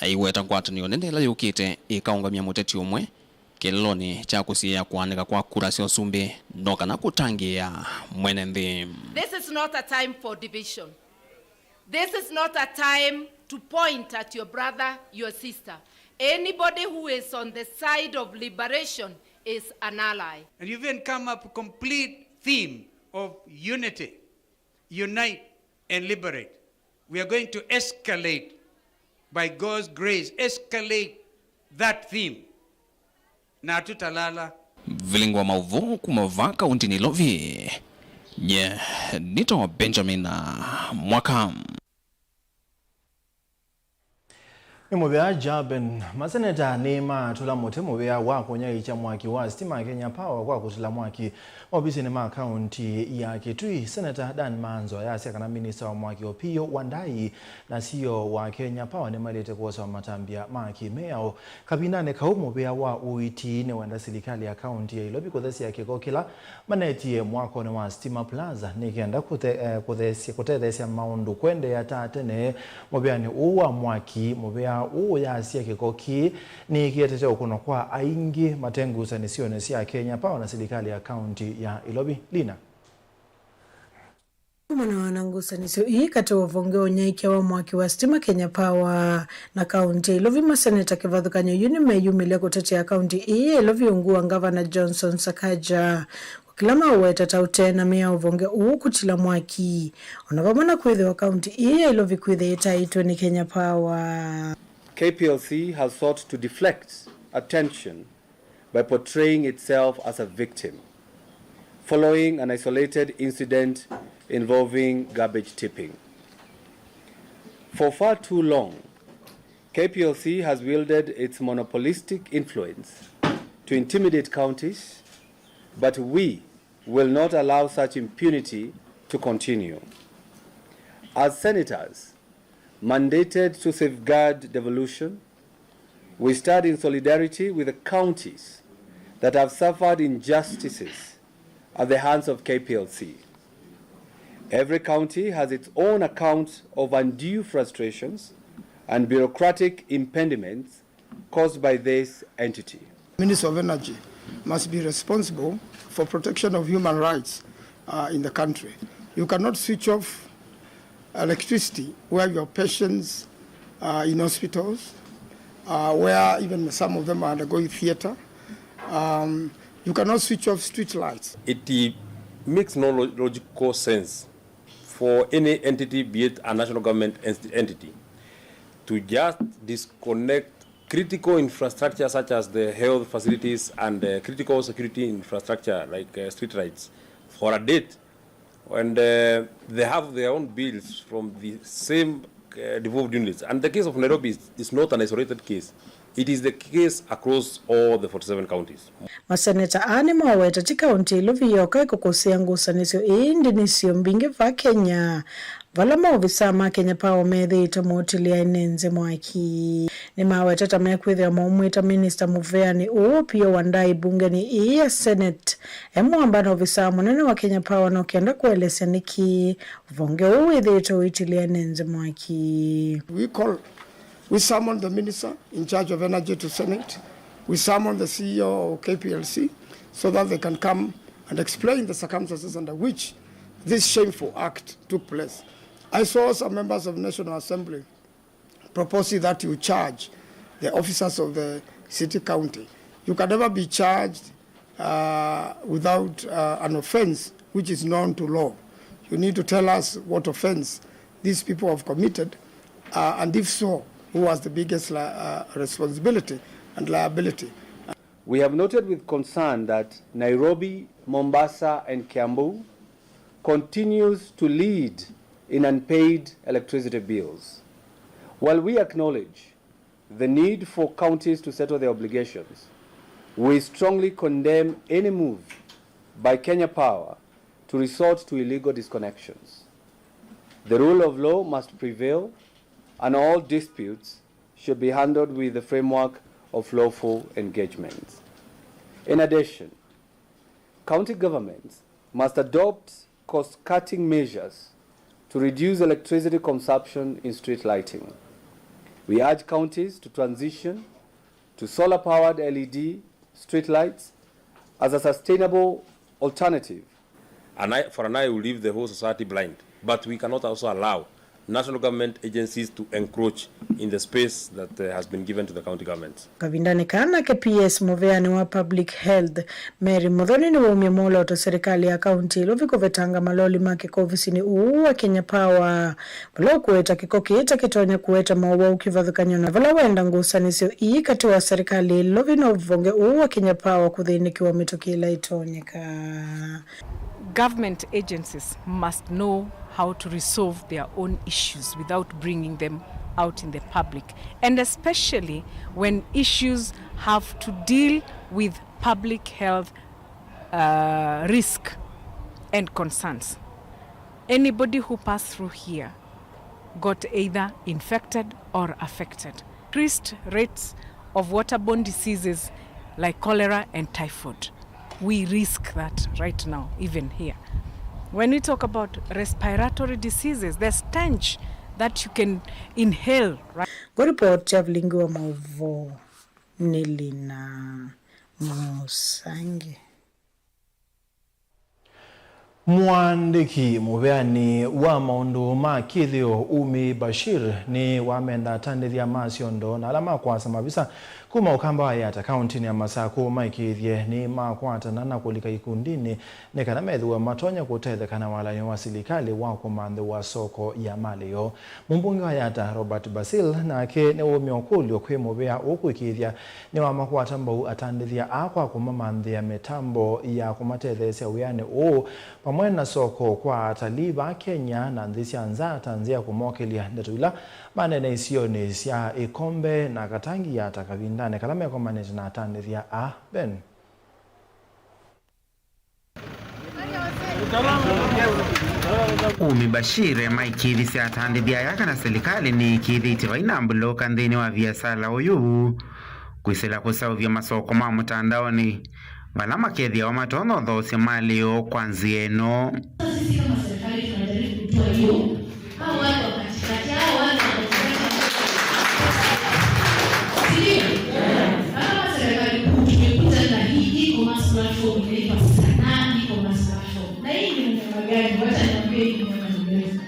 Aiweta ngwatanĩo nene ĩla yũkĩte ĩkaũngamya mũteti ũmwe kĩlĩlonĩ kya kũsiĩĩa kũanĩka kwa kura sya ũsumbĩ, no kana kũtangĩĩa mwene nthĩ. This is not a time for division. This is not a time to point at your brother, your sister. Anybody who is on the side of liberation is an ally. And you even come up complete theme of unity, unite and liberate. We are going to escalate, by God's grace, escalate that theme. Na tũtalala. Vilingi wa maũvoo kuma vaa kaunti Nairobi, nye nĩtawa Benjamin Mwaka. Nĩ mũvea Jaben. Maseneta nĩmatũla mũtĩ mũvea wa kũnyaĩĩkya mwaki wa sitima Kenya Power kwa kũtila mwaki maovisinĩ ma kaunti ya Kitui. Seneta Dan Manzo ayasya kana minista wa mwaki Opiyo Wandayi na C E O wa Kenya Power nĩmaĩlĩte kwosewa matambya ma kĩmĩao. Kavindanĩ kau, mũvĩa wa ũiiti nĩwenda silikalĩ ya kaunti ya Ilovi kũthesya kĩko kĩla manetie mwakonĩ wa Stima Plaza nĩ kenda kũte-, eh, kũthesya, kũtetheesya maũndũ kũendeea ta tene mũvĩanĩ ũũ wa mwaki. Mũvĩa ũũ ũyasya kĩko kĩĩ nĩkĩetete ũkũno kwa aingĩ mate ngusanĩsyonĩ sya Kenya Power na silikalĩ ya kaunti ya Ilovi. Lina. Kumana na ngusanĩsyo ii katĩ wa ũvonge wa ũnyaĩĩkya wa mwaki wa sitima Kenya Power na kaunti ya Ilovi, maseneta kĩvathũkany'o yu nĩmeyumĩlya kũtetea kaunti ii ya Ilovi ungu wa Ngavana Johnson Sakaja, kũkĩla maũweta ta ũtee na mĩao ũvonge ũũ kũtila mwaki, o na vamwe na kwĩthĩwa kaunti ii ya Ilovi kwĩthĩa ĩtaĩtwe nĩ Kenya Power. K P L C has sought to deflect attention by portraying itself as a victim following an isolated incident involving garbage tipping. For far too long, K P L C has wielded its monopolistic influence to intimidate counties, but we will not allow such impunity to continue. As senators, mandated to safeguard devolution, we stand in solidarity with the counties that have suffered injustices at the hands of K P L C. Every county has its own account of undue frustrations and bureaucratic impediments caused by this entity. Minister of Energy must be responsible for protection of human rights, uh, in the country. You cannot switch off electricity where your patients are in hospitals, uh, where even some of them are undergoing theater. Um, you cannot switch off street lights. It, uh, makes no lo-, logical sense for any entity, be it a national government ent-, entity, to just disconnect critical infrastructure such as the health facilities and, uh, critical security infrastructure like, uh, street lights for a date, and, uh, they have their own bills from the same, uh, devolved units. And the case of Nairobi is, is not an isolated case. It is the case across all the forty-seven counties. Maseneta aa nĩmaweta ti kaunti ya Ilovi yoka ĩkũkũsĩa ngusanĩsyo ii, ĩndĩ nĩ sio mbingĩ va Kenya, vala maovisaa ma Kenya Power methĩĩtwe motilĩa ene nzĩ mwaki. Nĩmaweta ta mekwĩthĩwa maumwĩta minista mũveanĩ ũũ, Opiyo Wandayi, mbungenĩ ii ya Senate, e mũamba na ovisaa mũnene wa Kenya Power, no kenda kũelesya nĩkĩ vonge ũũ wĩthĩĩtwe ũitilĩa ene nzĩ mwaki. We call We summoned the minister in charge of energy to Senate. We summoned the C E O of K P L C so that they can come and explain the circumstances under which this shameful act took place. I saw some members of National Assembly proposing that you charge the officers of the city county. You can never be charged uh, without, uh, an offense which is known to law. You need to tell us what offense these people have committed, uh, and if so, who has the biggest li-, uh, responsibility and liability. We have noted with concern that Nairobi, Mombasa, and Kiambu continues to lead in unpaid electricity bills. While we acknowledge the need for counties to settle their obligations, we strongly condemn any move by Kenya Power to resort to illegal disconnections. The rule of law must prevail, and all disputes should be handled within the framework of lawful engagements. In addition, county governments must adopt cost-cutting measures to reduce electricity consumption in street lighting. We urge counties to transition to solar-powered L E D streetlights as a sustainable alternative. An eye for an eye will leave the whole society blind, but we cannot also allow national government agencies to encroach in the space that, uh, has been given to the county government. Kavindanĩ kaa nake P S mũveanĩ wa Public Health, Mary Muthoni, nĩwaumya mwolooto serikali ya kaunti ya Ilovi kũvetanga maloli make kovisinĩ ũũ wa Kenya Power, vala ũkũweta kĩko kĩĩ ta kĩtonya kũweta maũwau kĩvathũkany'o na vala wenda ngusanĩsyo ii katĩ wa serikali ya Ilovi na ũvonge ũũ wa Kenya Power kũthĩnĩkĩwa mĩtũkĩ ĩla ĩtonyeka. Government agencies must know how to resolve their own issues without bringing them out in the public, and especially when issues have to deal with public health, uh, risk and concerns. Anybody who passed through here got either infected or affected. Increased rates of waterborne diseases like cholera and typhoid. We risk that right now, even here. When we talk about respiratory diseases, the stench that you can inhale, right? Ngũripoti ya Vilingi wa Maũvoo nĩ Lina Mũsangi. Mũandĩki mũveanĩ wa maũndũ ma kĩthĩo Umi Bashir nĩwamenda atandĩthya ma syondo na ala ma kũasa mavisa kuma Ũkamba wa Yatta kaũntĩnĩ ya Masakũ maĩkĩĩthye nĩmakwatana na kũlika ikundinĩ nĩ kana methĩwe matonya kũtetheka na walany'o wa silikalĩ wa kũmanthĩwa soko ya malĩ yoo. Mũmbunge wa Yatta, Robert Basil, nake nĩwaumya ũkũlyo kwĩ mũvea ũũ kũĩkĩĩthya nĩwamakwata mbau atandĩthya aa kwa kũmamanthĩa mĩtambo ya kũmatetheesya wĩanĩ ũũ, vamwe na soko kwa atalii vaa Kenya na nthĩ sya nza ta nzĩa ya kũmokĩlya ndeto ila maneene isionĩ sya Ĩkombe na Katangi Yatta kavindanĩ kala mekomanĩte na atandĩthya aa. Ben. Umi Bashir maĩkĩĩthisye atandĩthya aya kana silikalĩ nĩĩkĩĩthĩtye vai na mbulũka nthĩnĩ wa viasala ũyũ kwĩsĩla kũseũvya masoko ma mũtandaonĩ, vala makethĩawa matonya ũthoosya malĩ yoo kwa nzĩa ĩno. Sisi kama serikali tunajaribu kutoa hiyo, hao watu wa katikati, hao watu wa katikati. Si ndio? Kama serikali kuu tume- Wacha niambie hii mwana ni gani.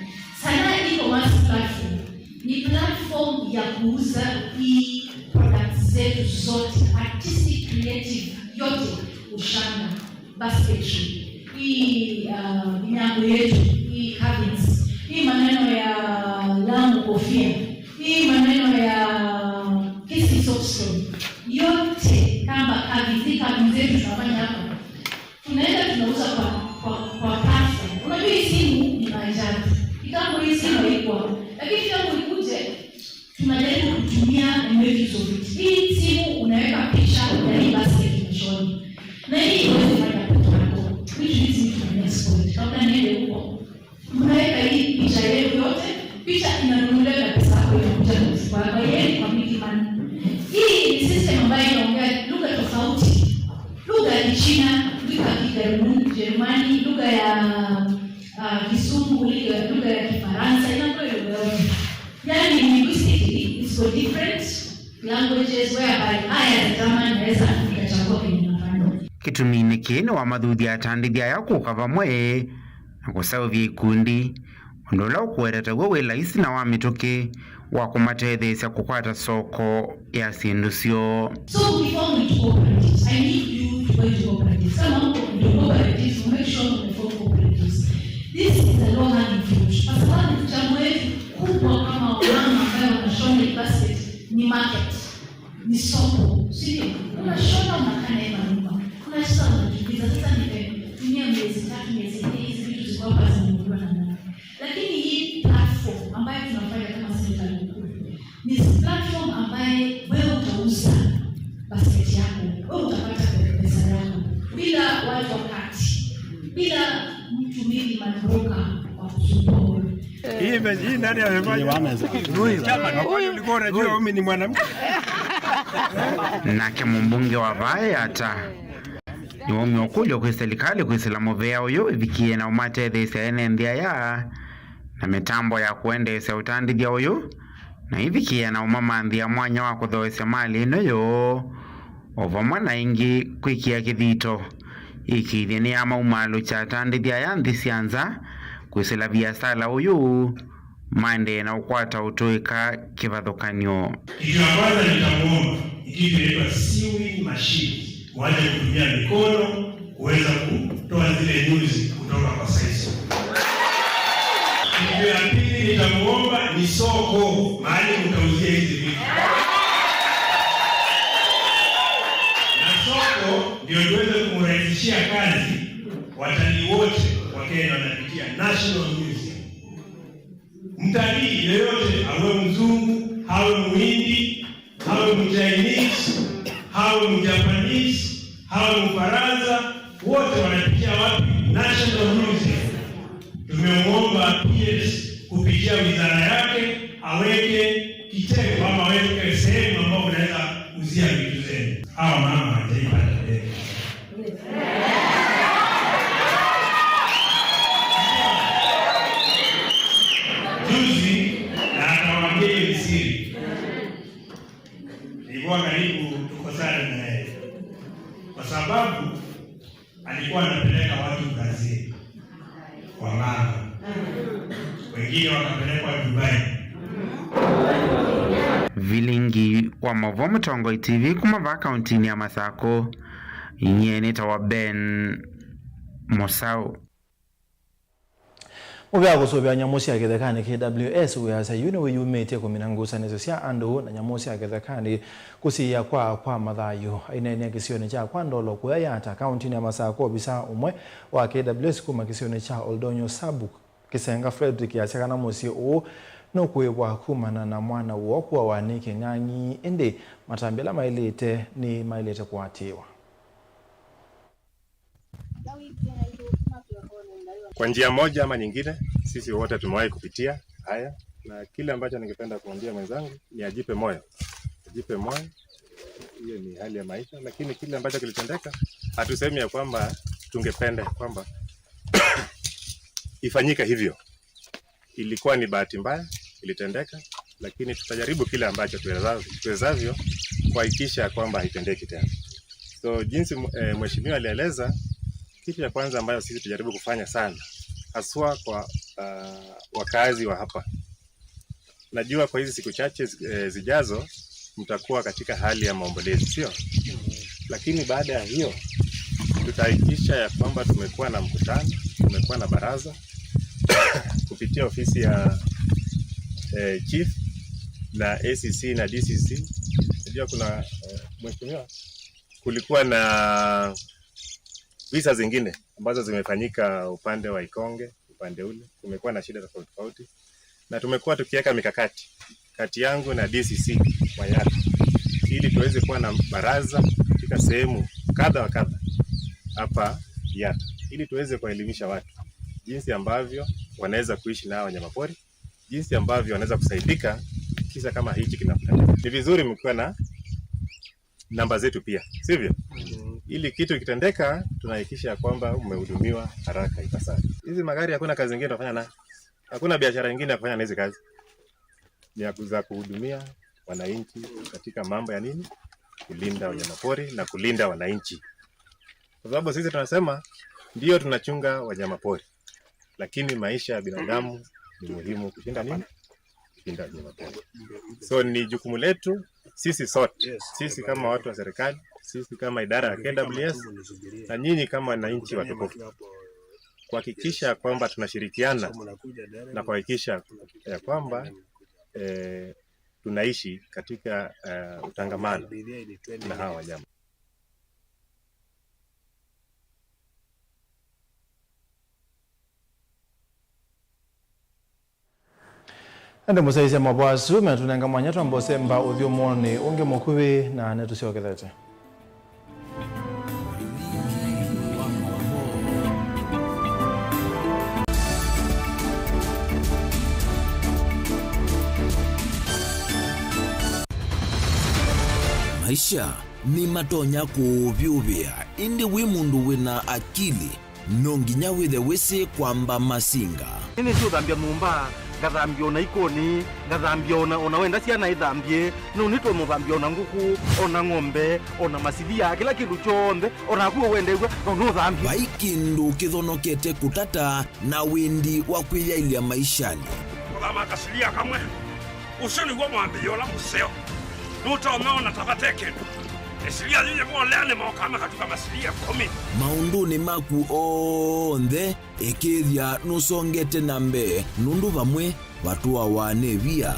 Sanaa e-commerce platform ni platform ya kuuza hii products zetu zote, artistic, creative, yote, ushanga, basketry, hii, uh, vinyago yetu, hii carvings, hii maneno ya lamu, kofia, hii maneno ya kisi softstone, yote kama carvings, hii carvings zetu tunafanya hapa. Tunaenda tunauza kwa, kwa, kwa platform. Unajua hii simu ni maajabu. Kitambo hii simu haikuwa. Lakini kitambo ikuje, tunajaribu kutumia and make use of it. Hii simu unaweka picha ya hii basket machoni. Na hii huwezi fanya peke yako. Which leads me to the next point. Kabla niende huko, mnaweka hii picha yenu yote, picha inanunuliwa na pesa yako, inakuja na mfuko yako. Hii ni kwa middleman. Hii ni system ambayo inaongea lugha tofauti. Lugha ya Kichina, lugha ya Kijerumani, lugha ya, ah, Kizungu, lugha, lugha ya Kifaransa, inakuwa lugha yote. Yaani, linguistically, it's for different languages whereby I as a German naweza nikachagua kenye nafanya. Kĩtumi nĩ kĩĩ nĩ wamathuthya atandĩthya aya kũka vamwe na kũseũvya ikundi, ũndũ ũla ũkũwetetaw'a wĩ laisi na wa mĩtũkĩ wa kũmatetheesya kũkwata soko ya syĩndũ syoo. So we form into cooperatives. I need you to go into cooperatives. Kama mko into cooperatives, make sure mmeform cooperatives. This is a low hanging fruit. Kwa sababu jambo letu kubwa kama wamama ambayo wanashona hii basket ni market. Ni soko, si ndio? Unashona, unakaa naye manyumba. Unashona, unajiuliza, sasa nipe, tumia miezi tatu, miezi nne, hizi vitu ziko hapa zimenunuliwa na nani? Lakini hii platform ambayo tunafanya kama serikali kuu, ni platform ambaye wewe utauza basket yako, wewe utapata pesa yako, bila watu wa kati, bila mtu middleman broker wa kusumbua wewe. Hii ime-, hii nani amefanya? Huyu. Chairman, kwani ulikuwa unajua mimi ni mwanamke? Nake mũmbunge wa Vae Yata nĩwaumya ũkũlyo kwĩ silikalĩ kwĩsĩla mũvea ũyũ ĩvikĩe na ũmatetheesya ene nthĩ aya na mĩtambo ya kũendeesya ũtandĩthya ũyũ, na ĩvikĩe na ũmamanthĩa mwanya wa kũthoesya malĩ ĩno yoo, o vamwe na ĩngĩ kwĩkĩa kĩthito ĩkĩĩthye nĩyamaumaalũkya atandĩthya aya nthĩ sya nza kwĩsĩla viasala ũyũ maendee na ũkwata ũtũĩka kĩvathũkany'o. Kitu ya kwanza nitamwomba ni kitu inaitwa sewing machine. Mwache kutumia mikono kuweza kutoa zile nyuzi kutoka kwa sisal. Kitu ya pili nitamwomba ni soko, mahali mtauzia hizi vitu. Na soko ndio tuweze kumrahisishia kazi watalii wote wa Kenya wanapitia National Museum. Mtalii yeyote, awe mzungu, awe muhindi, awe mchinese, awe mjapanese, awe mfaransa, wote wanapitia wapi? National Museum. Tumemwomba P S kupitia wizara yake aweke kitengo ama aweke sehemu ambayo unaweza uzia vitu zenu. Hawa mama hawajaipata ndege. Juzi, na akawaambia hiyo ni siri. Nilikuwa karibu tukosane na yeye. Kwa sababu alikuwa anapeleka watu Brazil. Kwa mama. Wengine wakapelekwa Dubai. Vilingi wa Mauvoo Mũtongoi T V kuma vaa kauntinĩ ya Masakũ. Nyie nĩtawa Ben Mũsaũ. Mũvea wa kũsũvĩa nyamũ sya kĩthekanĩ, K W S, wĩasya yu nĩwĩyumĩtye kũmina ngusanĩsyo sya andũ na nyamũ sya kĩthekanĩ kũsiĩĩa kwaa kwa mathayũ. Aineenea kĩsionĩ kya Kwandolo kũya Yata, kauntinĩ ya Masakũ, ovisa ũmwe wa K W S kuma kĩsionĩ kya Oldonyo Sub, Kĩsenga Frederick, asya kana mũsyĩ ũũ nũkũĩvwa kumana na mwana woo kũawa nĩ kĩng'ang'i, ĩndĩ matambya ala maĩlĩte nĩmaĩlĩte kũatĩĩwa. Kwa njia moja ama nyingine, sisi wote tumewahi kupitia haya, na kile ambacho ningependa kumwambia mwenzangu ni ajipe moyo, ajipe moyo. Hiyo ni hali ya maisha, lakini kile ambacho kilitendeka, hatusemi ya kwamba tungependa kwamba ifanyike hivyo. Ilikuwa ni bahati mbaya, ilitendeka, lakini tutajaribu kile ambacho tuweza-, tuwezavyo kuhakikisha kwamba haitendeki tena. So, jinsi, eh, mheshimiwa alieleza, kitu ya kwanza ambayo sisi tutajaribu kufanya sana, haswa kwa, ah, wakazi wa hapa. Najua kwa hizi siku chache, eh, zijazo mtakuwa katika hali ya maombolezi, sio? Lakini baada ya hiyo tutahakikisha ya kwamba tumekuwa na mkutano, tumekuwa na baraza kupitia ofisi ya, eh, chief na A C C na D C C. Najua kuna, eh, mheshimiwa, kulikuwa na visa zingine ambazo zimefanyika upande wa Ikonge, upande ule. Kumekuwa na shida tofauti tofauti. Na tumekuwa tukiweka mikakati kati yangu na D C C wa Yatta ili tuweze kuwa na baraza katika sehemu kadha wa kadha hapa Yatta, ili tuweze kuwaelimisha watu jinsi ambavyo wanaweza kuishi na hawa wanyamapori, jinsi ambavyo wanaweza kusaidika kisa kama hichi kinafanyika. Ni vizuri mkiwa na namba zetu pia, sivyo? Mm. Ili kitu kitendeka, tunahakikisha ya kwamba umehudumiwa haraka ipasavyo. Hizi magari hakuna kazi ingine tunafanya nayo. Hakuna biashara ingine ya kufanya na hizi kazi. Ni ya kuza kuhudumia wananchi katika mambo ya nini? Kulinda wanyamapori na kulinda wananchi. Kwa sababu sisi tunasema, ndio tunachunga wanyamapori, lakini maisha ya binadamu ni muhimu kushinda nini? Kushinda wanyamapori. So ni jukumu letu sisi sote, sisi kama watu wa serikali, sisi kama idara ya K W S, na nyinyi kama wananchi watukufu, kuhakikisha kwamba tunashirikiana na kuhakikisha ya kwamba, eh, tunaishi katika, eh, utangamano na hawa wanyama. Ĩndĩ mũsyaĩĩsya mavoo asu metũnenga mwanya twambe ũsemba ũthyũmũonĩ ũngĩ mũkuvĩ na nĩtũsyokethete. Maisha nĩmatonya kũũvyũvĩa, ĩndĩ wĩ mũndũ wĩna akili, no nginya wĩthe wĩsĩ kwamba masinga. Nĩnĩsĩ ũthambya nyũmba, ngathambya ona ikoni, ngathambya ona, ona wenda syana ithambye, no nĩtwe mũthambya ona ngũkũ, ona ng'ombe, ona masilia, kĩla kĩndũ kyonthe, onaku ũwendew'a, no nũthambye. Vai kĩndũ kĩthonokete kũtata na wĩndi wa kwĩyaĩlya maishanĩ. Kũthama kasilia kamwe. Ũsu nĩw'o mwambĩĩo ũla mũseo. Nũtonya ona ta vate kĩndũ. Ĩsilia yĩĩ voleanĩ mokaa makatuka masilia ĩkũmi. Maũndũnĩ maku onthe, ĩkĩĩthya nũsongete na mbee, nũndũ vamwe vatũawa nĩ via.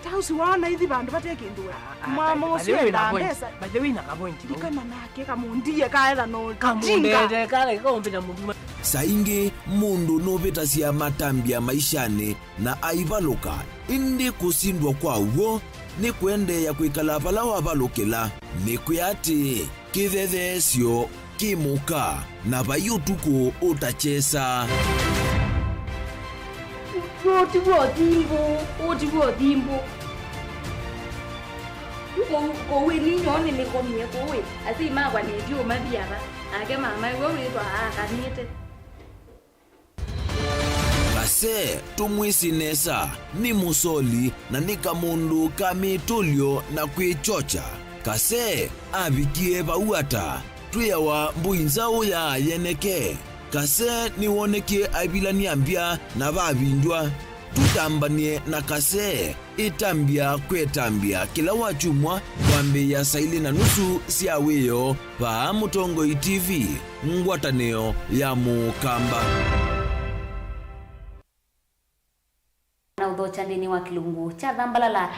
Ta ũsu waona ithi vandũ vate kĩndũ we. Ah, ah, mama ũsu endaa mbesa. By the way, na ka point. Ndikana nake kamũndie kaetha no kamũndete kale kaũmbĩta mũndũ. Saa ingĩ mũndũ nũvĩtasya matambya maishanĩ na aivalũka, ĩndĩ kũsindwa kwa w'o nĩ kũendeea kwĩkala vala wavalũkĩla. Nĩkwĩa atĩĩ, kĩthetheesyo kĩ mũka, na vai ũtukũ ũtakyesa. Ũũ ti w'o thimbũ, ũũ ti w'o thimbũ. Kũu, kũu ĩ ninyoo nĩnĩkomie kũu ĩ, asyai makwa nĩtyo mathi ava, nake mama ĩwe wĩtwa aakanĩte. Kase, tũmwĩsĩ nesa, nĩ mũsoli na nĩ kamũndũ ka mĩtũlyo na kwĩkyokya. Kase avikie vau ata? Twĩawa mbũi nzaũ ya yeneke. Kase nĩwonekie aivilany'a mbya na vavindywa. Tũtambany'e na Kase. Ĩtambya kwĩ ĩtambya kĩla wakyumwa kwambĩĩa saa ilĩ na nusu sya wĩoo vaa Mũtongoi T V, ngwatanĩo ya Mũkamba. Na ũthokya nthĩnĩ wa kĩlungu kya Thambalala.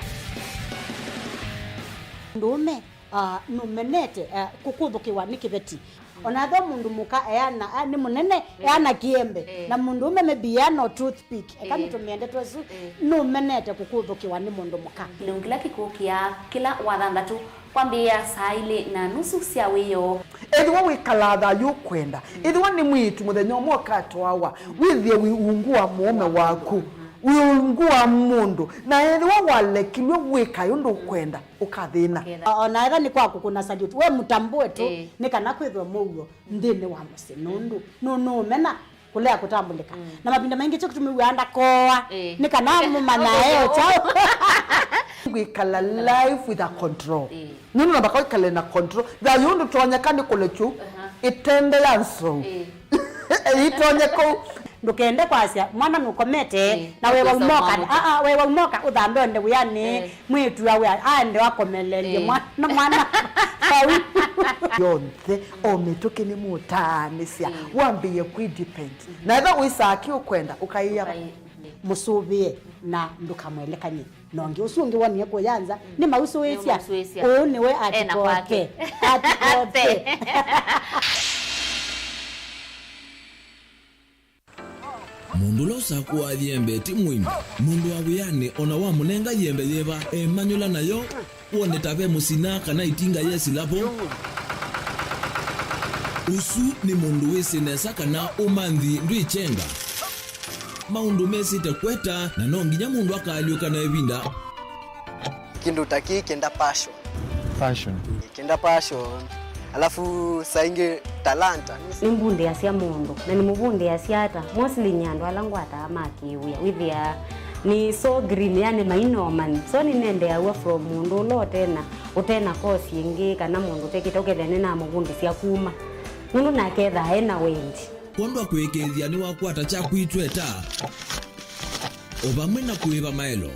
Mũndũũme, ah, nũmenete, ah, kũkũthũkĩwa nĩ kĩveti. Ona ethĩwa mũndũ mũka eana, a, nĩ mũnene, eh, eana kĩembe, eh, na mũndũũme maybe eana o toothpick, eka, eh, nĩtũmĩende twesu, eh, nũmenete kũkũthũkĩwa nĩ mũndũ mũka. Kĩlungu kĩla kĩkũkĩa kĩla wathanthatũ kwambĩĩa saa ilĩ na nusu sya wĩoo. Ethĩwa wĩkalaa thayũ ũkwenda, mm, ethĩwa nĩ mwĩĩtu mũthenya ũmwe ũkatwawa, mm, wĩthĩe wĩ ungu wa mũũme waku, mm, wĩ ungu wa mũndũ, na ethĩwa walekilw'e wĩkae ũndũ ũkwenda, ũkathĩna. Ũkethĩa. O-, ona etha nĩ kwa kũkũna salute, we mũtambũe tu, ĩĩ, nĩ kana kwĩthwe mũuo nthĩnĩ wa mũsyĩ, nũndũ nũ-, nũũmena kũlea kũtambũlĩka. Mm. Na mavinda maingĩ kyo kĩtumi wĩaa ndakoa, ĩĩ, nĩ kana mũmanyae o kyaũ. Kwĩkala life with a control. Ĩĩ. Nũndũ namba kwĩkale na control. Thayũ ũndũ tonyeka nĩ kũlekyu, aha, ĩtende ya nsou. Ĩĩ. Ĩtonye kũu. Ndũkende kwasya mwana nũkomete. Ĩĩ, na wewa nũkwĩsa umoka mwamuka. Aa, wewa umoka ũthambe onde wĩanĩ. Ĩĩ. Mwĩĩtu awe aende akomelelye. Ĩĩ. Mwana, mwana vau. Yonthe o mĩtũkĩ nĩmũtaanĩsya. Ĩĩ. Wambĩĩe kwĩ depend. Na ethwa wĩsaa kĩ ũkwenda ũkaĩa. Ũkaĩ-, ĩĩ. Mũsũvĩe na ndũkamwelekany'e. Na ũngĩ ũsu ũngĩ wonie kũya nza, nĩmausũĩsya. Nĩmausũĩsya. Ũũ nĩwe. Ena kwake. Atikote. Atikote. Mũndũ ũla ũsakũaa yembe ti mũimu. Mũndũ wa wĩanĩ o na wamũnenga yembe yĩva, emanyũla nayo, wone ta ve mũsina kana ĩtinga yesila vo. Ũsu nĩ mũndũ wĩsĩ nesa kana ũmanthi ndwĩkyenga. Maũndũ mesĩte kweta, na no nginya mũndũ akaalyũka na ĩvinda. Kĩndũ ta kĩĩ kĩenda passion. Passion. Kĩenda passion. Alafu saa ingĩ talanta. Nĩmbundĩasya mũndũ, na nĩmũvundĩasya ata? Mostly nĩ andũ ala ngwataa ma kĩwĩa. Wĩthĩaa nĩ so green, yani mainomani. So nĩnendeaw'a from mũndũ ũla ũtena, ũtena course ĩngĩ, kana mũndũ ũtekĩte, ũkethĩa nĩnamũvundĩsya kuma. Nũndũ nake ethaa ena wendi. Kwondũ wa kũĩkĩĩthya nĩwakwata kyaku itweta, o vamwe na kũĩva maelo.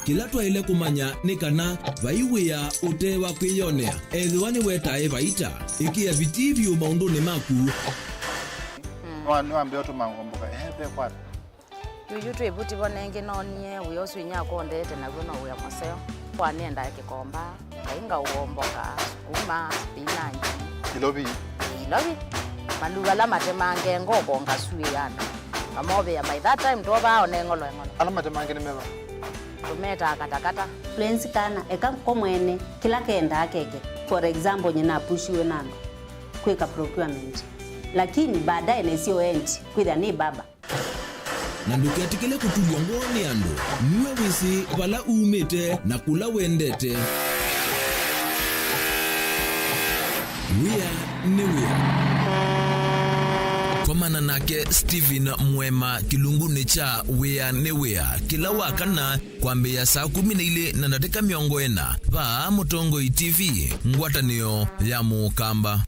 Kĩla twaĩle kũmanya nĩ kana vai wĩa ũte wa kwĩyonea, ethĩwa nĩwetae vaita, ĩkĩa vitii vyũ maũndũnĩ maku. Nĩwa-, nĩwambĩa ũtũma ngomboka, ehe, ve kwata. Yuyu twĩ vuti vo nengĩ noonie wĩa ũsu inyakwa ũndete naw'o no wĩa mũseo. Kwa nĩendaa kĩkomba, ngai ngaũomboka, sukuma, spinach. Ilovi. Ĩĩ, ilovi. Maluva ala matemange ngoko ngasuĩĩa andũ. Ngamovea by that time twovaa one ng'olo eng'olo. Ala matemange nĩ meva? Tũmetaa katakata. Prince kana, eka ko mwene, kĩla kendaa keke. For example, nyina apushiwe na andũ kwĩka procurement. Lakini baadaye nesio endi, kwĩthĩa nĩ baba. Na ndũketĩkĩle kũtulw'a ngoo nĩ andũ. Nue wĩsĩ vala umĩte na kũla wendete. Wĩa nĩ wĩa. Komana nake Stephen Mwema kĩlungunĩ kya Wĩa nĩ Wĩa kĩla wa kana kwambĩĩa saa kũmi na ilĩ na ndatĩka mĩongo ĩna vaa Mũtongoi T V, ngwatanĩo ya Mũkamba.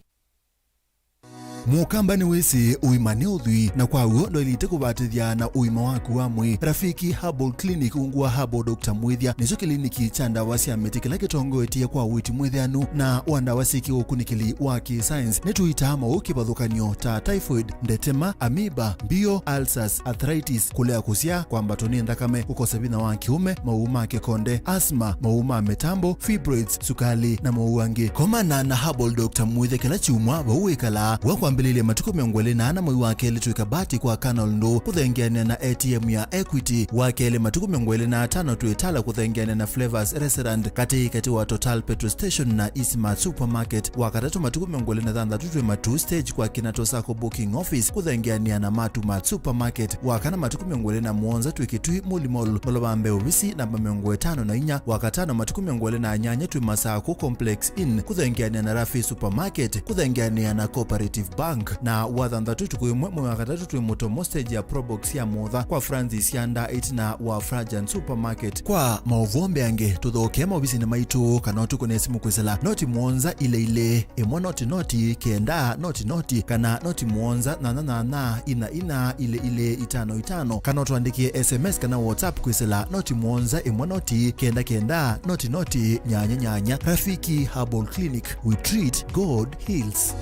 Mũkamba nĩwĩsĩ ũima nĩ ũthwii, na kwa w'o ndwaĩlĩte kũvatĩthya na ũima waku wa mwĩĩ. Rafiki Herbal Clinic ungu wa Herbal Doctor Mwĩthya nĩkyo kĩliniki kya ndawa sya mĩtĩ kĩla kĩtongoetye kwa ũiiti mwĩtheanu na wa ndawa syĩ kĩũkunĩkĩli wa kĩ-science. Nĩtũitaa maũũ kĩvathũkany'o ta typhoid, ndetema, amoeba, mbio, ulcers, arthritis, kũlea kũsyaa, kwambatwa nĩ nthakame, kũkosa vinya wa kĩũme, mawau ma kĩkonde, asthma, mawau ma mĩtambo, fibroids, sukalĩ, na mawau angĩ. Komana na Herbal Doctor Mwĩthya kĩla kyumwa vau wĩkalaa. Wa kwambĩlĩlya matukũ mĩongo ĩlĩ na ana mwei wa kelĩ twĩ Kabati kwa Canal Ndũ kũthengeanĩa na A T M ya Equity. Wa kelĩ matukũ mĩongo ĩlĩ na atano twĩ Tala kũthengeanĩa na Flavors Restaurant katĩ katĩ wa Total Petrol Station na Eastmart Supermarket. Wa katatũ matukũ mĩongo ĩlĩ na thanthatũ twĩ Matuu Stage kwa Kinato Sacco Booking Office kũthengeanĩa na Matu Mart Supermarket. Wa kana matukũ mĩongo ĩlĩ na mũonza twĩ Kitui Muli Mall, Mũlovambe ovisi namba mĩongo ĩtano na inya. Wa katano matukũ mĩongo ĩlĩ na nyanya twĩ Masakũ Complex Inn kũthengeanĩa na Rafi Supermarket kũthengeanĩa na Cooperative Bank. Na wa thanthatũ tukũ ĩmwe mwei wa katatũ twĩ Mũtomo stage ya Probox ya Mutha kwa Francis Yanda ĩtina wa Frajan Supermarket. Kwa maũvoo mbeange, tũthokee maovisinĩ maitũ kana ũtũkũne simũ kwĩsĩla noti mũonza ilĩ ilĩ ĩmwe noti noti kenda noti noti kana noti mũonza nyanya nyanya ina ina ilĩ ilĩ itano itano, kana ũtũandĩkĩe S M S kana WhatsApp kwĩsĩla noti mũonza ĩmwe noti kenda kenda noti noti nyanya nyanya. Rafiki Herbal Clinic, we treat, God heals.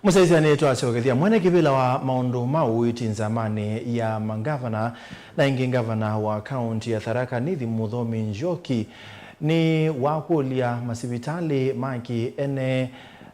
Mũsyaĩĩsya nĩtwasyokethya mwene kĩvĩla wa maũndũ ma ũiiti nzamanĩ ya mangavana na ĩngĩ ngavana wa kaũnti ya Tharaka Nithi Mũthomi Njoki nĩwakũlya masivitalĩ ma kĩ-ene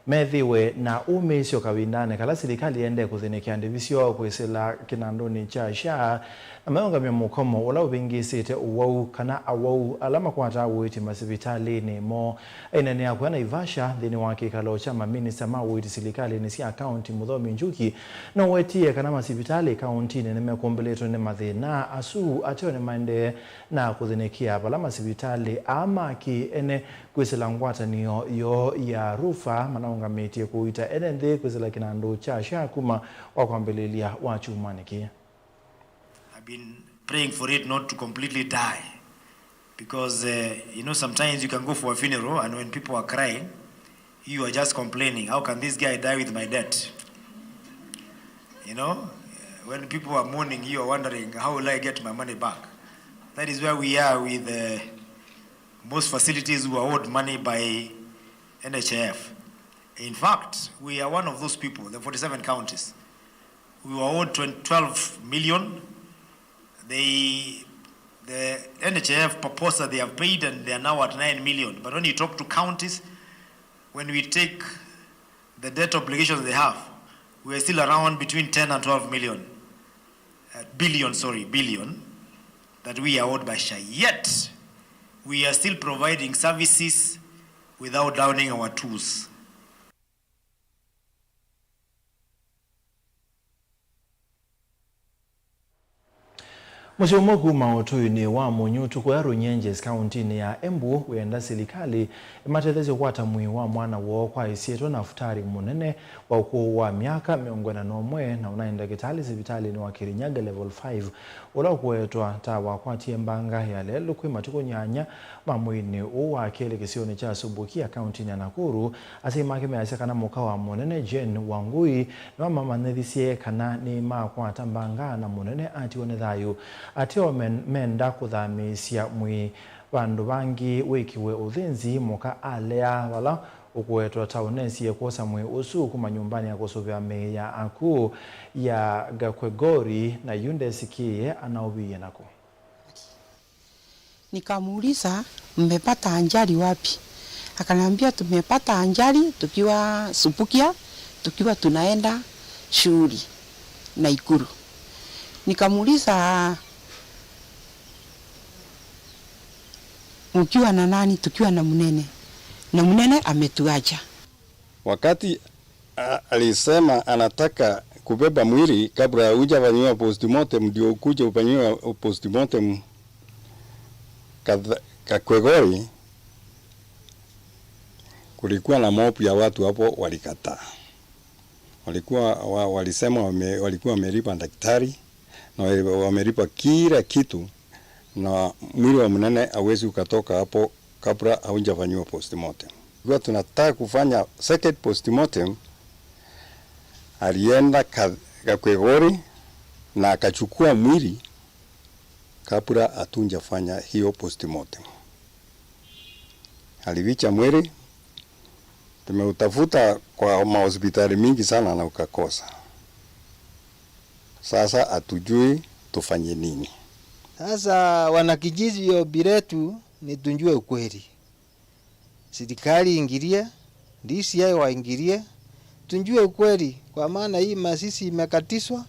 methĩwe na ũmĩĩsyo kavindanĩ kala silikalĩ ĩendee kũthĩnĩkĩa ndĩvi syoo kwĩsĩla kĩnandũnĩ kya SHA, na mayũngamya mũkomo ũla ũvĩngĩĩsĩte ũwau kana awau ala makwataa ũiiti masivitalĩnĩ moo. Aineenea kũya Naivasha nthĩnĩ wa kĩkalo kya maminista ma ũiiti silikalĩnĩ sya kaũnti, Mũthomi Njuki nũwetie kana masivitalĩ kaũntinĩ nĩmekũmbĩlĩtwe nĩ mathĩna asu ateo nĩmaendee na kũthĩnĩkĩa vala masivitalĩ aa ma kĩ-ene kwĩsĩla ngwatanĩo yoo ya RUFA manaũngamĩtye kũita ene nthĩ kwĩsĩla kĩnandũ kya SHA kuma wa kwambĩlĩlya wa kyumwanĩ kĩĩ. I've been praying for it not to completely die. Because, uh, you know, sometimes you can go for a funeral and when people are crying, you are just complaining, "How can this guy die with my debt?" You know, uh, when people are mourning, you are wondering, "How will I get my money back?" That is where we are with, uh, most facilities who are owed money by N H I F. In fact, we are one of those people, the forty-seven counties. We were owed twenty, twelve million. They, the N H I F proposed that they have paid and they are now at nine million. But when you talk to counties, when we take the debt obligations they have, we are still around between ten and twelve million, uh, billion, sorry, billion, that we are owed by SHA. Yet, we are still providing services without downing our tools. Mũsyĩ ũmwe kuma ũtũinĩ wa Mũnyutu kũya Runyenjes, kauntinĩ ya Embu, wĩenda silikalĩ ĩmatetheesye kũkwata mwĩĩ wa mwana woo kwa ĩsyĩtwa Nafutari Mũnene wa ũkũũ wa myaka mĩongo ĩna na ũmwe, na ũnaĩ ndakĩtalĩ sivitalĩnĩ wa Kirinyaga Level five, ũla ũkũetwa ta wakwatie mbanga ya lelũ kwĩ matukũ nyanya ma mwĩinĩ ũũ wa kelĩ kĩsionĩ kya Subukia, kauntinĩ ya Nakuru. Asyai make measya kana mũka wa Mũnene Jane Wangui nĩwamamanyĩthisye kana nĩmakwata mbanga na Mũnene atiwa nĩ thayũ. Ateo men-, menda kũthamĩĩsya mwĩĩ vandũ vangĩ wĩkĩwe ũthĩnzi, mũka alea vala ũkũetwa ta ũnesie kwosa mwĩĩ ũsu kuma nyũmbanĩ ya kũsũvĩa mĩĩ ya akũũ ya Gakwegori, na yu ndesikĩĩe anaũviie nakũ. Nikamuuliza, "Mmepata ajali wapi?" Akaniambia, "Tumepata ajali tukiwa Subukia, tukiwa tunaenda shughuli Nakuru." Nikamuuliza, "Mkiwa na nani?" "Tukiwa na Munene, na Munene ametuacha." Wakati a-, alisema anataka kubeba mwili kabla hujafanyiwa postmortem, ndio ukuje ufanyiwe postmortem Katha-, Kakwegori, kulikuwa na mob ya watu hapo walikataa. Walikuwa, wa-, walisema wame-, walikuwa wamelipa daktari na wali-, wamelipa kila kitu, na mwili wa Munene hauwezi ukatoka hapo kabla haujafanyiwa postmortem. Tulikuwa tunataka kufanya second postmortem, alienda Ka-, Kakwegori na akachukua mwili kabla hatujafanya hiyo postmortem. Alificha mwili, tumeutafuta kwa mahospitali mingi sana na ukakosa. Sasa hatujui tufanye nini. Sasa wanakijiji, ombi letu ni tujue ukweli. Serikali iingilie, D C I waingilie, tujue ukweli, kwa maana hii mazishi imekatizwa,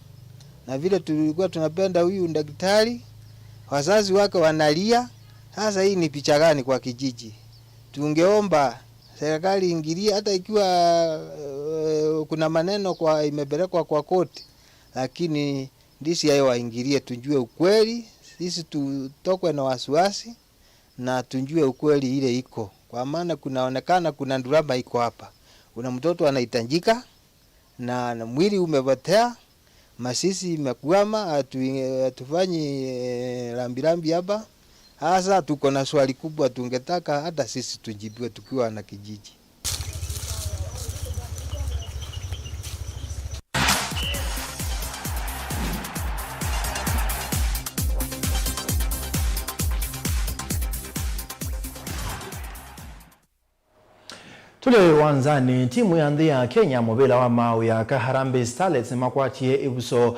na vile tulikuwa tunapenda huyu daktari, wazazi wake wanalia. Sasa hii ni picha gani kwa kijiji? Tungeomba serikali iingilie, hata ikiwa, eh, kuna maneno kwa, imepelekwa kwa court, lakini D C I waingilie, tujue ukweli, sisi tutokwe na wasiwasi na tujue ukweli ile iko, kwa maana kunaonekana kuna drama iko hapa. Kuna mtoto anahitajika na, na mwili umepotea, mazishi imekwama, hatu-, hatufanyi, eh, rambirambi hapa. Sasa tuko na swali kubwa, tungetaka hata sisi tujibiwe tukiwa na kijiji. Tũlĩ wanzanĩ, timu ya nthĩ ya Kenya mũvĩla wa maaũ ya aka Harambee Starlets nĩmakwatie ĩvuso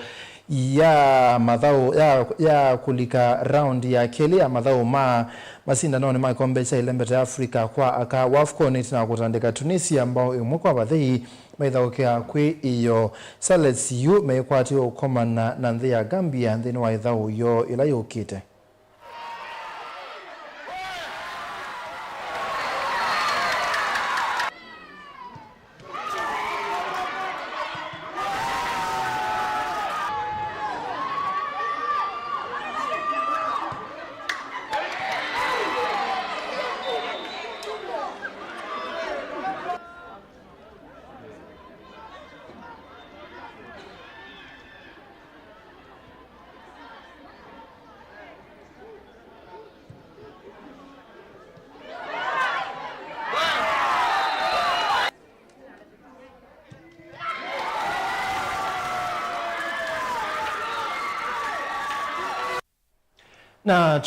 ya mathaũ, ya, ya kũlika round ya kelĩ ya mathaũ ma masindanonĩ ma kĩkombe kya ĩlembeta ya Africa kwa aka WAFCON ĩtina wa kũtandĩka Tunisia mbao ĩmwe kwa vathei maithaũkĩa kwĩ ĩyo. Starlets yu meĩkwatĩwe ũkomana na nthĩ ya Gambia nthĩnĩ wa ĩthaũ yoo ĩla yũkĩte. Na